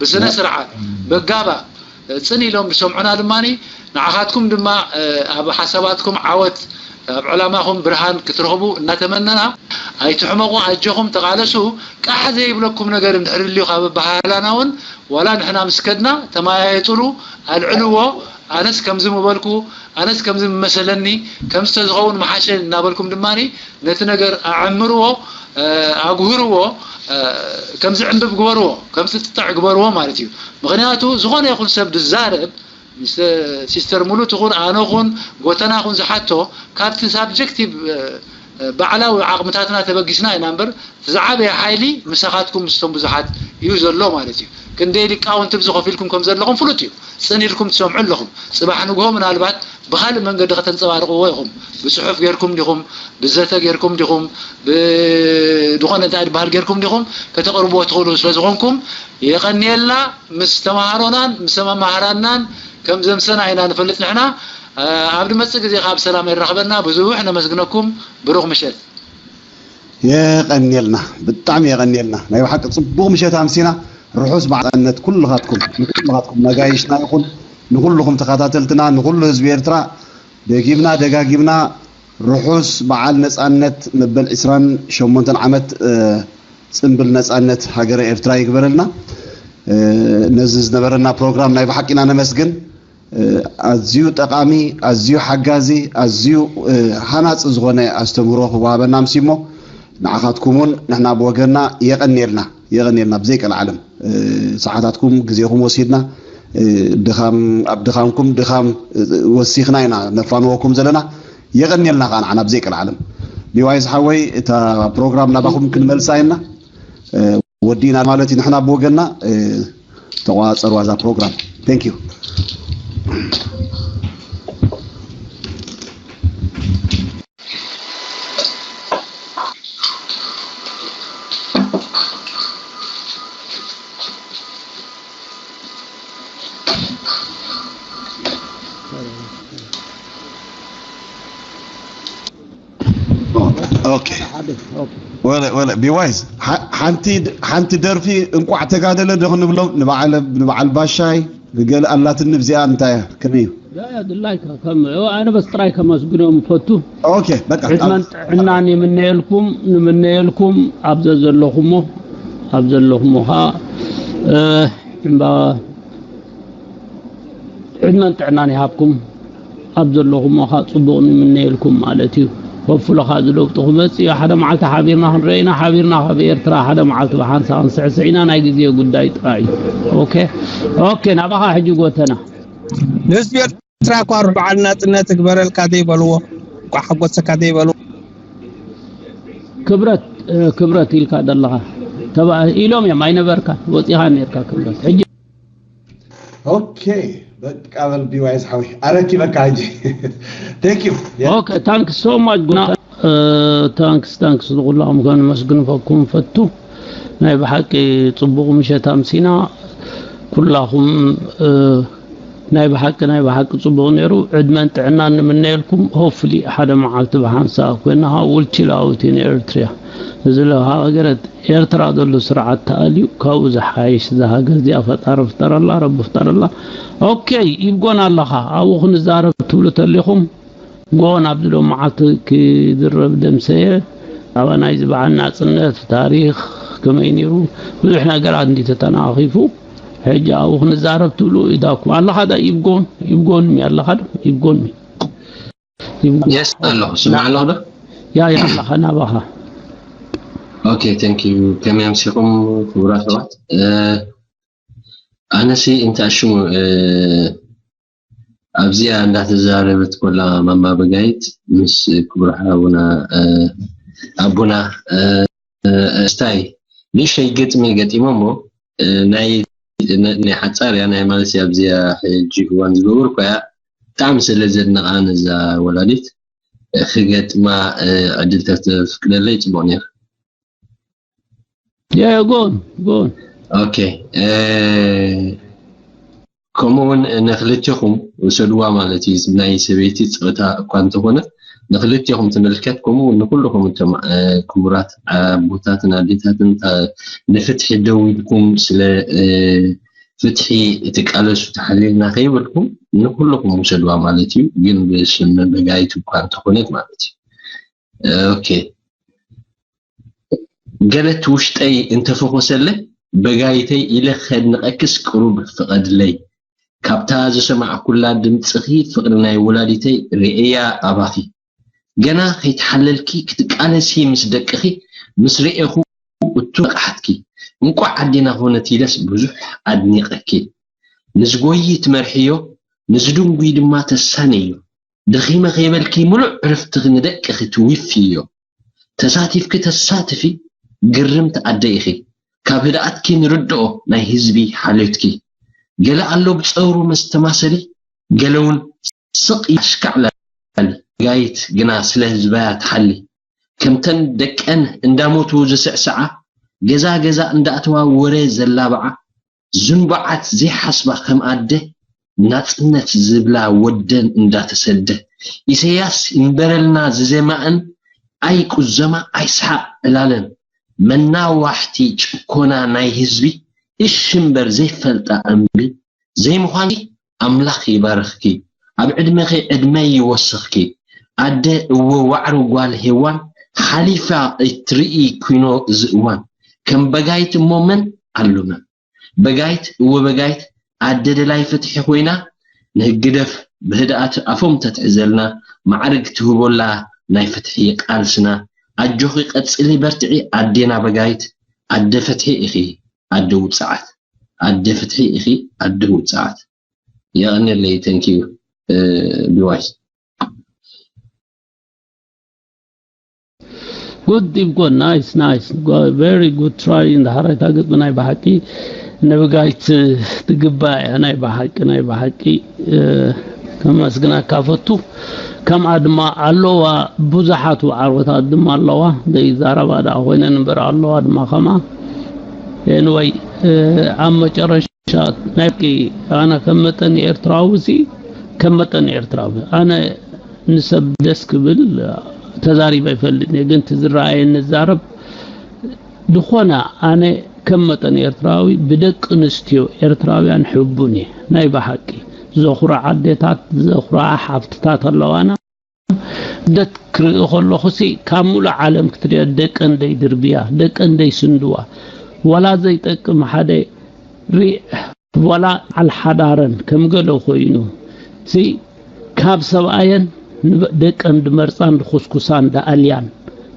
ብስነ ስርዓት በጋባ ፅን ኢሎም ዝሰምዑና ድማ ንዓኻትኩም ድማ ኣብ ሓሳባትኩም ዓወት ኣብ ዕላማኹም ብርሃን ክትረኽቡ እናተመነና ኣይትሕመቑ ኣጆኹም ተቓለሱ። ቃሕ ዘይብለኩም ነገር እንድሕር ልዩ ካብ ኣበሃህላና እውን ዋላ ንሕና ምስ ከድና ተመያየጥሉ ኣልዕልዎ። ኣነስ ከምዚ ምበልኩ ኣነስ ከምዚ ምመሰለኒ ከምዚ ተዝኸውን ምሓሸ እናበልኩም ድማ ነቲ ነገር ኣዐምርዎ ኣጉህርዎ ከምዚ ዕንብብ ግበርዎ ከምዚ ጥጥዕ ግበርዎ ማለት እዩ። ምክንያቱ ዝኾነ ይኹን ሰብ ዝዛረብ ሲስተር ሙሉ ትኹን ኣነ ኹን ጎተና ኹን ዝሓቶ ካብቲ ሳብጀክቲቭ ባዕላዊ ዓቕምታትና ተበጊስና ኢና እምበር ዝዓበየ ሓይሊ ምሳኻትኩም ምስቶም ብዙሓት እዩ ዘሎ ማለት እዩ። ክንደይ ሊቃውንቲ ብዚ ኮፍ ኢልኩም ከም ዘለኹም ፍሉጥ እዩ። ፅን ኢልኩም ትሰምዑ ኣለኹም። ፅባሕ ንግሆ ምናልባት ብኻልእ መንገዲ ከተንፀባርቕዎ ኢኹም። ብፅሑፍ ጌርኩም ዲኹም፣ ብዘተ ጌርኩም ዲኹም፣ ብድኾነ እንታይ ድበሃል ጌርኩም ዲኹም ከተቕርብዎ ትኽእሉ ስለ ዝኾንኩም የቐንየልና። ምስ ተምሃሮናን ምስ መማህራንናን ከም ዘምሰና ኢና ንፈልጥ ንሕና። ኣብ ድመፅእ ግዜ ካብ ሰላም የራኽበና። ብዙሕ ነመስግነኩም። ብሩኽ ምሸት። የቐንየልና፣ ብጣዕሚ የቐንየልና። ናይ ብሓቂ ፅቡቕ ምሸት ኣምሲና። ርሑስ በዓል ናፅነት ኩልኻትኩም ንኩልኻትኩም ነጋይሽና ይኹን ንኩልኹም ተኸታተልትና ንኩሉ ህዝቢ ኤርትራ ደጊምና ደጋጊምና ርሑስ በዓል ነጻነት መበል ዕስራን ሸሞንተን ዓመት ጽንብል ነጻነት ሃገረ ኤርትራ ይግበረልና። ነዚ ዝነበረና ፕሮግራም ናይ ብሓቂና ነመስግን። ኣዝዩ ጠቓሚ፣ ኣዝዩ ሓጋዚ፣ ኣዝዩ ሃናጺ ዝኾነ ኣስተምህሮ ክወሃበና ኣምሲሞ ንዓኻትኩም እውን ንሕና ብወገንና የቐንየልና፣ የቐንየልና ብዘይቀልዓለም። ሰዓታትኩም፣ ግዜኹም ወሲድና ድኻም ኣብ ድኻምኩም ድኻም ወሲኽና ኢና ነፋንወኩም ዘለና። የቐንየልና ከዓ ንዓና ብዘይቀልዓለም። ቢዋይ ዝሓወይ እታ ፕሮግራም ናባኹም ክንመልሳ ኢና። ወዲና ማለት እዩ። ንሕና ብወገንና ተቋጸሩ ኣዛ ፕሮግራም። Thank you. ኦኬ። ወለ ወለ ቢዋይዝ ሓንቲ ሓንቲ ደርፊ እንቋዕ ተጋደለ ዶ ክንብሎም ንበዓል ንበዓል ባሻይ ንገለ ኣላትኒ ብዚኣ እንታይ እያ ከመይ እዩ? ድላይካ ከም ኣነ በስ ጥራይ ከመስግኖም ፈቱ። ኦኬ በቃ ዕድመን ጥዕናን ይምነየልኩም ንምነየልኩም ኣብ ዘለኹሞ ኣብ ዘለኹሞ ኸዓ እምባ ዕድመን ጥዕናን ይሃብኩም። ኣብ ዘለኹሞ ኸዓ ጽቡቕ ንምነየልኩም ማለት እዩ። ሆፕፉሊ ኸዓ እዚ ለውጢ ክመጽእ እዩ። ሓደ መዓልቲ ሓቢርና ክንረአ ኢና። ሓቢርና ካብ ኤርትራ ሓደ መዓልቲ ብሓንሳ ክንስዕስዕ ኢና። ናይ ግዜ ጉዳይ ጥራይ እዩ። ኦኬ ኦኬ። ናባኻ ሕጂ ጎተና። ንህዝቢ ኤርትራ እኳ ሩሕ በዓል ናጽነት እግበረልካ ዘይበልዎ፣ እንኳዕ ሓጎሰካ ዘይበልዎ። ክብረት ክብረት ኢልካ ዘለኻ ኢሎም እዮም። ኣይነበርካ ወፂኻ ነርካ ክብረት። ሕጂ ኦኬ በቃ በል ቢዋይስ ሓወይ ኣረኪበካ ሕጂ። Thank you. Okay, thanks so much. Thanks thanks ንኩላኹም ከነመስግንፈኩም ፈቱ። ናይ ብሓቂ ፅቡቕ ምሸት ኣምሲና ኩላኹም ናይ ብሓቂ ናይ ብሓቂ ፅቡቕ ነይሩ። ዕድመን ጥዕናን ንምነየልኩም። Hopefully ሓደ መዓልቲ ብሓንሳ ኮይና ከዓ will chill out in Eritrea። እዚ ለሃገረት ኤርትራ ዘሎ ስርዓት ተኣልዩ ካብኡ ዝሓይሽ እዛ ሃገር እዚኣ ፈጣሪ ፍጠረላ ረቢ ፍጠረላ። ኦኬ ይብጎን ኣለኻ ኣብኡ ክንዛረብ ትብሉ ተሊኹም ጎን ኣብዚ ሎም መዓልቲ ክዝረብ ደምሰየ ኣባናይ ዝበዓል ናፅነት ታሪክ ከመይ ነይሩ ብዙሕ ነገራት እንዲ ተተናኺፉ ሕጂ ኣብኡ ክንዛረብ ትብሉ ኢዳኩም ኣለኻ ዳ ይብጎን ይብጎን ኣለኻ ዶ ይብጎን Yes ኣለኹ ስማዕ ኣለኹ ዶ ያ ያ ኣለኻ ናባኻ Okay thank you ከመይ ኣምሲኹም ክቡራት ሰባት ኣነሲ እንታይ ሽሙ ኣብዚኣ እንዳተዛረበት ኮላ ማማ በጋይት ምስ ክቡር ሓውና ኣቦና ስታይ ንእሽተይ ግጥሚ ገጢሞሞ ናይ ናይ ሓጻር እያ ናይ ማለት ኣብዚኣ ሕጂ እዋን ዝገበርኩ እያ ብጣዕሚ ስለ ዘድንቓ ነዛ ወላዲት ክገጥማ ዕድል ተፍቅደለይ ጽቡቕ ነይሩ Yeah, go on, go on. Okay. ከምኡ እውን ንክልቴኹም ውሰድዋ ማለት እዩ ናይ ሰበይቲ ፀወታ እኳ እንተኾነ ንክልቴኹም ትምልከት ከምኡ እውን ንኩልኹም እቶም ክቡራት ኣቦታትን ኣዴታትን ንፍትሒ ደው ኢልኩም ስለ ፍትሒ ትቃለሱ ተሓሊልና ከይበልኩም ንኩልኹም ውሰድዋ ማለት እዩ ግን ብስም በጋይት እኳ እንተኾነት ማለት እዩ okay ገለት ውሽጠይ እንተፈኾሰለ በጋይተይ ኢለ ከድንቐክስ ቅሩብ ፍቐድለይ ካብታ ዝሰማዕኩላ ድምፅኺ ፍቕሪ ናይ ወላዲተይ ርእያ ኣባኺ ገና ከይተሓለልኪ ክትቃለሲ ምስ ደቅኺ ምስ ርእኹ እቱ ነቕሓትኪ እንቋዕ ኣዴና ኾነት ኢለስ ብዙሕ ኣድኒቐኪ ንዝጎይ ትመርሕዮ ንዝድንጉይ ድማ ተሳንዮ ደኺመ ከይበልኪ ምሉእ ዕርፍትኺ ንደቅኺ ትዊፍዮ ተሳቲፍኪ ተሳትፊ ግርምቲ ኣደ ኢኺ ካብ ህድኣትኪ ንርድኦ ናይ ህዝቢ ሓልዮትኪ ገለ ኣሎ ብፀውሩ መስተማሰሊ ገለ እውን ስቕ ኣሽካዕላሊ ጋይት ግና ስለ ህዝባያ ትሓሊ ከምተን ደቀን እንዳሞቱ ዝስዕስዓ ገዛ ገዛ እንዳእተዋ ወረ ዘላብዓ ዝንቡዓት ዘይሓስባ ከም ኣደ ናጽነት ዝብላ ወደን እንዳተሰደ ኢሰያስ ይንበረልና ዝዜማእን ኣይ ቁዘማ ኣይ ስሓቕ ዕላለን መናዋሕቲ ጭኮና ናይ ህዝቢ እሺ እምበር ዘይፈልጣ እምቢ ዘይምዃንኪ ኣምላኽ ይባርኽኪ ኣብ ዕድመኺ ዕድመ ይወስኽኪ ኣደ እወ ዋዕሮ ጓል ሄዋን ሓሊፋ እትርኢ ኩኖ እዚ እዋን ከም በጋይት እሞ መን ኣሎና? በጋይት እወ በጋይት ኣደ ደላይ ፍትሒ ኮይና ንህግደፍ ብህድኣት ኣፎም ተትሕዘልና ማዕርግ ትህቦላ ናይ ፍትሒ ቃልስና ኣጆኺ ቀጽሊ በርትዒ ኣዴና በጋይት ኣደ ፍትሒ ኢኺ ኣደ ውጽዓት ኣደ ፍትሒ ኢኺ ኣደ ውጽዓት የቐንየለይ thank you ቢዋይ Good ይብጎ nice nice very good try እንዳሓራይታ ግጥሚ ናይ ብሓቂ ንብጋይት ትግባእ እያ ናይ ብሓቂ ናይ ብሓቂ ከመስግነካ ፈቱ ከምኣ ድማ ኣለዋ ብዙሓት ዓወታት ድማ ኣለዋ ዘይዛረባ ደኣ ኮይነን እምበር ኣለዋ ድማ ከማ anyway ኣብ መጨረሻ ናይ ኣነ ከም መጠን ኤርትራዊ ሲ ከም መጠን ኤርትራዊ ኣነ ንሰብ ደስ ክብል ተዛሪበ ይፈልጥ እየ ግን ትዝረኣየ ንዛረብ ዝኾነ ኣነ ከም መጠን ኤርትራዊ ብደቂ ኣንስትዮ ኤርትራውያን ሕቡን እየ ናይ ብሓቂ ዘኹርዓ ኣዴታት ዘኹርዓ ሓፍትታት ኣለዋና ስደት ክርኢ ከለኹ ሲ ካብ ሙሉእ ዓለም ክትሪኦ ደቀንደይ ድርብያ ደቀንደይ ስንድዋ ዋላ ዘይጠቅም ሓደ ሪዕ ዋላ ዓል ሓዳረን ከም ገለ ኮይኑ ሲ ካብ ሰብኣየን ደቀን ድመርፃን ድኹስኩሳን ደኣልያን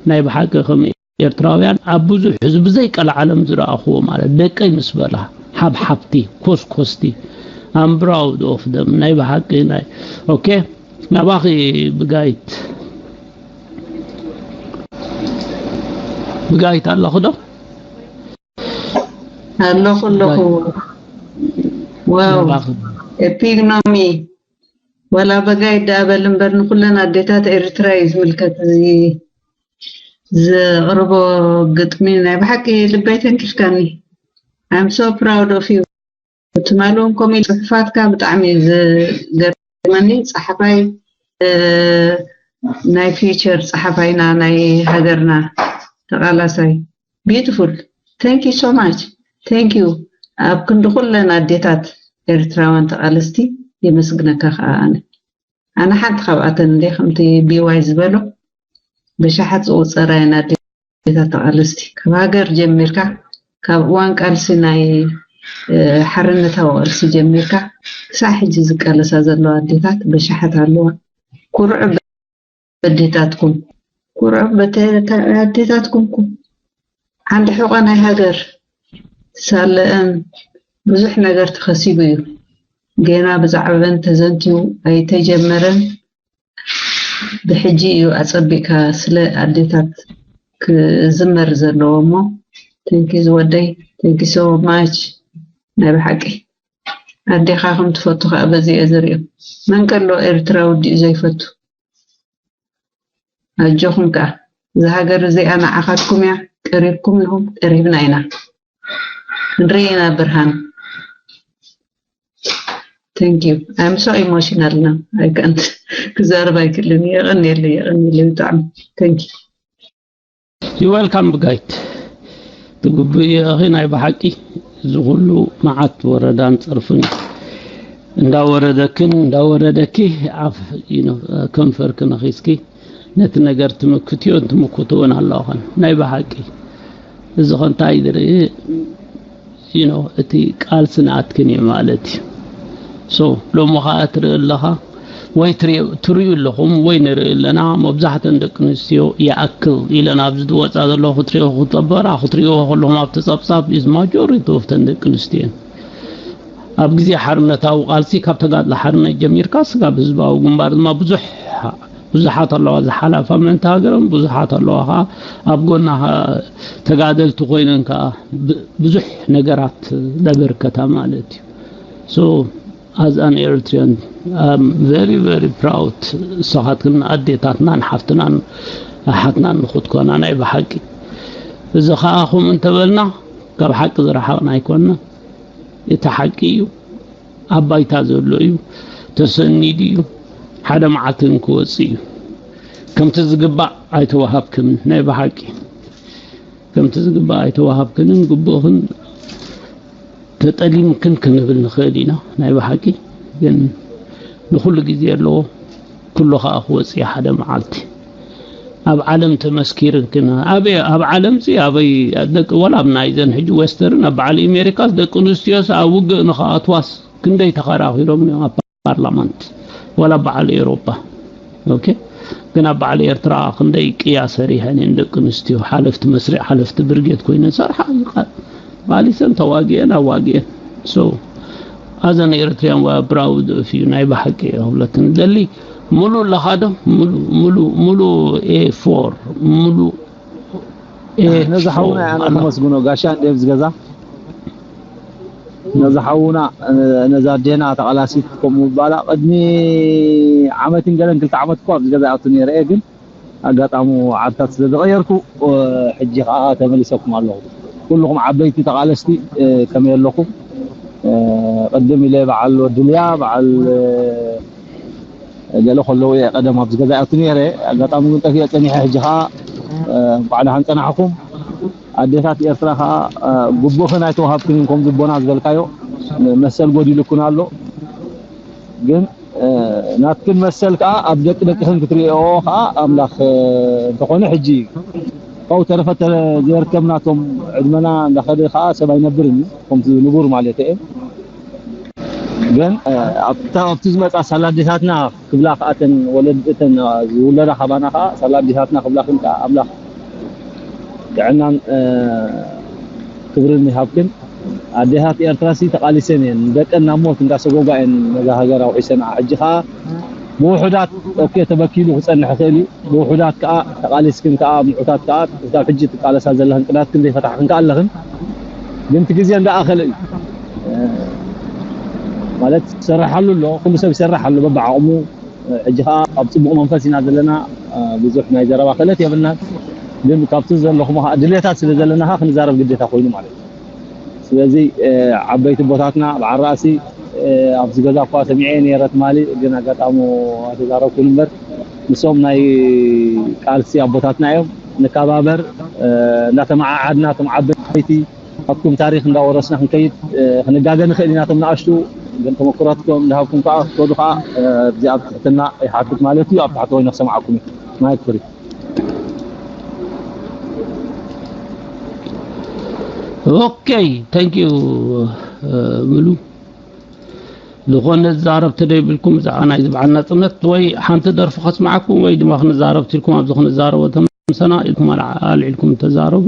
ናይ ብሓቂ ከም ኤርትራውያን ኣብ ብዙሕ ህዝቢ ዘይቀልዓለም ዝረኣኽዎ ማለት ደቀይ ምስ በላ ሓብሓብቲ ኮስኮስቲ ኣምብራው ዶፍ ደም ናይ ብሓቂ ናይ ኦኬ ናባኺ ብጋይት ብጋይት ኣለኹ ዶ ኣለኹ ኣለኹ ዋው ኤፒግኖሚ ወላ በጋይ ዳበል እምበር ንኩለን ኣዴታት ኤርትራ እዩ ዝምልከት እዚ ዘቕርቦ ግጥሚ ናይ ብሓቂ ልበይ ተንኪፍካኒ I'm so proud of you ትማሊ እውን ከምኡ ጽሑፋትካ ብጣዕሚ ዝገርመኒ ጸሓፋይ ናይ future ጸሓፋይና ናይ ሃገርና ተቓላሳይ beautiful thank you so much thank you ኣብ ክንዲ ኩለን ኣዴታት ኤርትራውያን ተቓለስቲ የመስግነካ ከዓ ኣነ ኣነ ሓንቲ ካብኣተን እንደ ከምቲ ቢዋይ ዝበሎ ብሽሓት ዝቑፀራ እየን ኣዴታት ተቓለስቲ ካብ ሃገር ጀሚርካ ካብ እዋን ቃልሲ ናይ ሓርነታዊ ቃልሲ ጀሚርካ ክሳዕ ሕጂ ዝቃለሳ ዘለዋ ኣዴታት ብሽሓት ኣለዋ ኩርዑ ኣዴታትኩም ኩርዑ ኣዴታትኩም ሓንቲ ሕቆ ናይ ሃገር ሳለአን ብዙሕ ነገር ተኸሲቡ እዩ ጌና ብዛዕበን ተዘንትዩ ኣይተጀመረን ብሕጂ እዩ ኣጸቢቅካ ስለ ኣዴታት ክዝመር ዘለዎ እሞ thank you ዝወደይ thank you so much ናይ ብሓቂ ኣዴኻ ከም ትፈቱ ከዓ በዚ እየ ዝሪኦ መን ከሎ ኤርትራዊ ድዩ ዘይፈቱ ኣጆኹም ከኣ እዛ ሃገር እዚኣ ንዓኻትኩም እያ ቀሪብኩም ኢኹም ቀሪብና ኢና ክንርኢ ኢና ብርሃን thank you I'm so emotional now I can't ክዛረብ ኣይክእልን የቐንየለይ የቐንየለይ ብጣዕሚ thank you You welcome ብጋይት ትግብእ ኢኺ ናይ ብሓቂ እዚ ኩሉ መዓት ወረዳን ፀርፍን እንዳወረደክን እንዳወረደኪ ኣፍ ከንፈርኪ ነኺስኪ ነቲ ነገር ትምክትዮ ትምክትዎን ኣለዋኸን ናይ ብሓቂ እዚ ኸ እንታይ ዝርኢ you know እቲ ቃልሲ ንኣትክን እዩ ማለት እዩ so ሎሚ ኸዓ ትርኢ ኣለኻ ወይ ትሪኡ ኣለኹም ወይ ንርኢ ኣለና መብዛሕተን ደቂ ኣንስትዮ ይኣክል ኢለን ኣብዚ ዝወፃ ዘለኹ ክትሪኦ ክጠበራ ክትሪእዎ ከለኹም ኣብቲ ፀብፃብ is majority of ተን ደቂ ኣንስትዮ ኣብ ግዜ ሓርነታዊ ቃልሲ ካብ ተጋድሎ ሓርነት ጀሚርካ ስጋብ ህዝባዊ ግንባር ድማ ብዙሕ ብዙሓት ኣለዋ ዝሓላፋ ምእንቲ ሃገሮም ብዙሓት ኣለዋ ከዓ ኣብ ጎና ተጋደልቲ ኮይነን ከዓ ብዙሕ ነገራት ዘበርከታ ማለት እዩ so as an Eritrean I'm very very proud እሳኻትክን ኣዴታትናን ሓፍትናን ኣሓትናን ንኽትኮና ናይ ብሓቂ እዚ ከዓ ከምኡ እንተበልና ካብ ሓቂ ዝረሓቕና ኣይኮንና እቲ ሓቂ እዩ ኣብ ባይታ ዘሎ እዩ ተሰኒዱ እዩ ሓደ መዓልቲ ክወፅእ እዩ ከምቲ ዝግባእ ኣይተዋሃብክምን ናይ ብሓቂ ከምቲ ዝግባእ ኣይተዋሃብክንን ግቡእኽን ተጠሊምክን ክንብል ንኽእል ኢና ናይ ብሓቂ ግን ንኩሉ ግዜ ኣለዎ ኩሉ ከዓ ክወፅእ ሓደ መዓልቲ ኣብ ዓለም ተመስኪርክን ኣበይ ኣብ ዓለም ዚ ኣበይ ደቂ ወላ ኣብ ናይዘን ሕጂ ዌስተርን ኣብ በዓል ኣሜሪካስ ደቂ ኣንስትዮስ ኣብ ውግእ ንክኣትዋስ ክንደይ ተኸራኺሮም እዮም ኣብ ፓርላማንት ወላ በዓል ኤሮፓ ኦኬ ግን ኣብ በዓል ኤርትራ ክንደይ ቅያ ሰሪሐን እየን ደቂ ኣንስትዮ ሓለፍቲ መስርዕ ሓለፍቲ ብርጌድ ኮይነን ሰርሓ ቃሊሰን ተዋጊአን ኣዋጊአን so as an Eritrean we are proud of you ናይ ብሓቂ ክብለክን ደሊ ሙሉ ኣለኻ ዶ ሙሉ ሙሉ ሙሉ A four ሙሉ ነዚ ሓውና ኣነ ከመስግኖ ጋሻ እንደ ኣብዚ ገዛ ነዚ ሓውና ነዛ ኣዴና ተቓላሲት ከምኡ ምባላ ቅድሚ ዓመትን ገለን ክልተ ዓመት እኮ ኣብዚ ገዛ ኣቱ ነይረ እየ ግን ኣጋጣሚ ዓድታት ስለ ዝቐየርኩ ሕጂ ከዓ ተመሊሰኩም ኣለኹ። ኩልኹም ዓበይቲ ተቓለስቲ ከመይ ኣለኹም? ቅድም ኢለ በዓል ወድልያ በዓል ገለ ከለዉ እየ ቀደም ኣብዚ ገዛ ኣቱ ነይረ ኣጋጣሚ ግን ጠፊአ ፀኒሐ ሕጂ ከዓ እንኳዕ ደሓን ፀናሕኩም ኣዴታት ኤርትራ ከዓ ጉቦኽን ኣይተዋሃብክንን ከም ዝቦና ዝበልካዮ መሰል ጎዲሉክን ኣሎ ግን ናትክን መሰል ከዓ ኣብ ደቂ ደቅኽን ክትሪኦ ከዓ ኣምላኽ እንተኾነ ሕጂ ካብኡ ተረፈ ዘይርከብናቶም ዕድመና እንዳኸደ ከዓ ሰብ ኣይነብርን እዩ ከምቲ ንቡር ማለት እየ ግን ኣብቲ ዝመፃ ሳላዴታትና ክብላ ከዓ እተን ወለድ እተን ዝውለዳ ካባና ከዓ ሳላዴታትና ክብላክን ከዓ ኣምላኽ ጥዕናን ክብርን ይሃብክን ኣዴታት ኤርትራ ሲ ተቃሊሰን እየን ደቀን ናብ ሞት እንዳሰጎጋ እየን ነዛ ሃገር ኣውሒሰን ሕጂ ከዓ ብውሑዳት ኦኬ ተበኪሉ ክፀንሕ ይኽእል እዩ ብውሑዳት ከዓ ተቃሊስክን ከዓ ምዑታት ከዓ ክሳብ ሕጂ ትቃለሳ ዘለኽን ቅዳትክን ዘይፈታሕክን ከዓ ኣለኽን ግን እቲ ግዜ እንዳኣኸለ እዩ ማለት ይሰርሓሉ ኣሎ ኩሉ ሰብ ይሰርሕ ኣሎ በብዓቕሙ ሕጂ ከዓ ኣብ ፅቡቕ መንፈስ ኢና ዘለና ብዙሕ ናይ ዘረባ ክእለት የብልናን ግን ካብቲ ዘለኹም ድሌታት ስለ ዘለና ከዓ ክንዛረብ ግዴታ ኮይኑ ማለት እዩ ስለዚ ዓበይቲ ቦታትና በዓል ራእሲ ኣብዚ ገዛ እኳ ሰሚዐ ነይረ ትማሊ ግን ኣጋጣሚ ኣይተዛረብኩን እምበር ንሶም ናይ ቃልሲ ኣቦታትና እዮም ንከባበር እንዳተመዓዓድና እቶም ዓበይቲ ኣብኩም ታሪክ እንዳወረስና ክንከይድ ክንጋገ ንኽእል ኢና ቶም ንኣሽቱ ግን ተመክሮትኩም እንዳሃብኩም ከዓ ክትከዱ ከዓ እዚኣ ብትሕትና ይሓትት ማለት እዩ ኣብ ታሕቲ ኮይነ ክሰምዓኩም እዩ ማይክ ፍሪ okay thank you ምሉ ዝኾነ ዛረብ ተደይብልኩም ብዛዕባ ናይ ዝበዓል ናፅነት ወይ ሓንቲ ደርፊ ከስማዓኩም ወይ ድማ ክንዛረብ ትልኩም ኣብዚ ክንዛረቦ ተምሰና ኢልኩም ኣልዒልኩም ተዛረቡ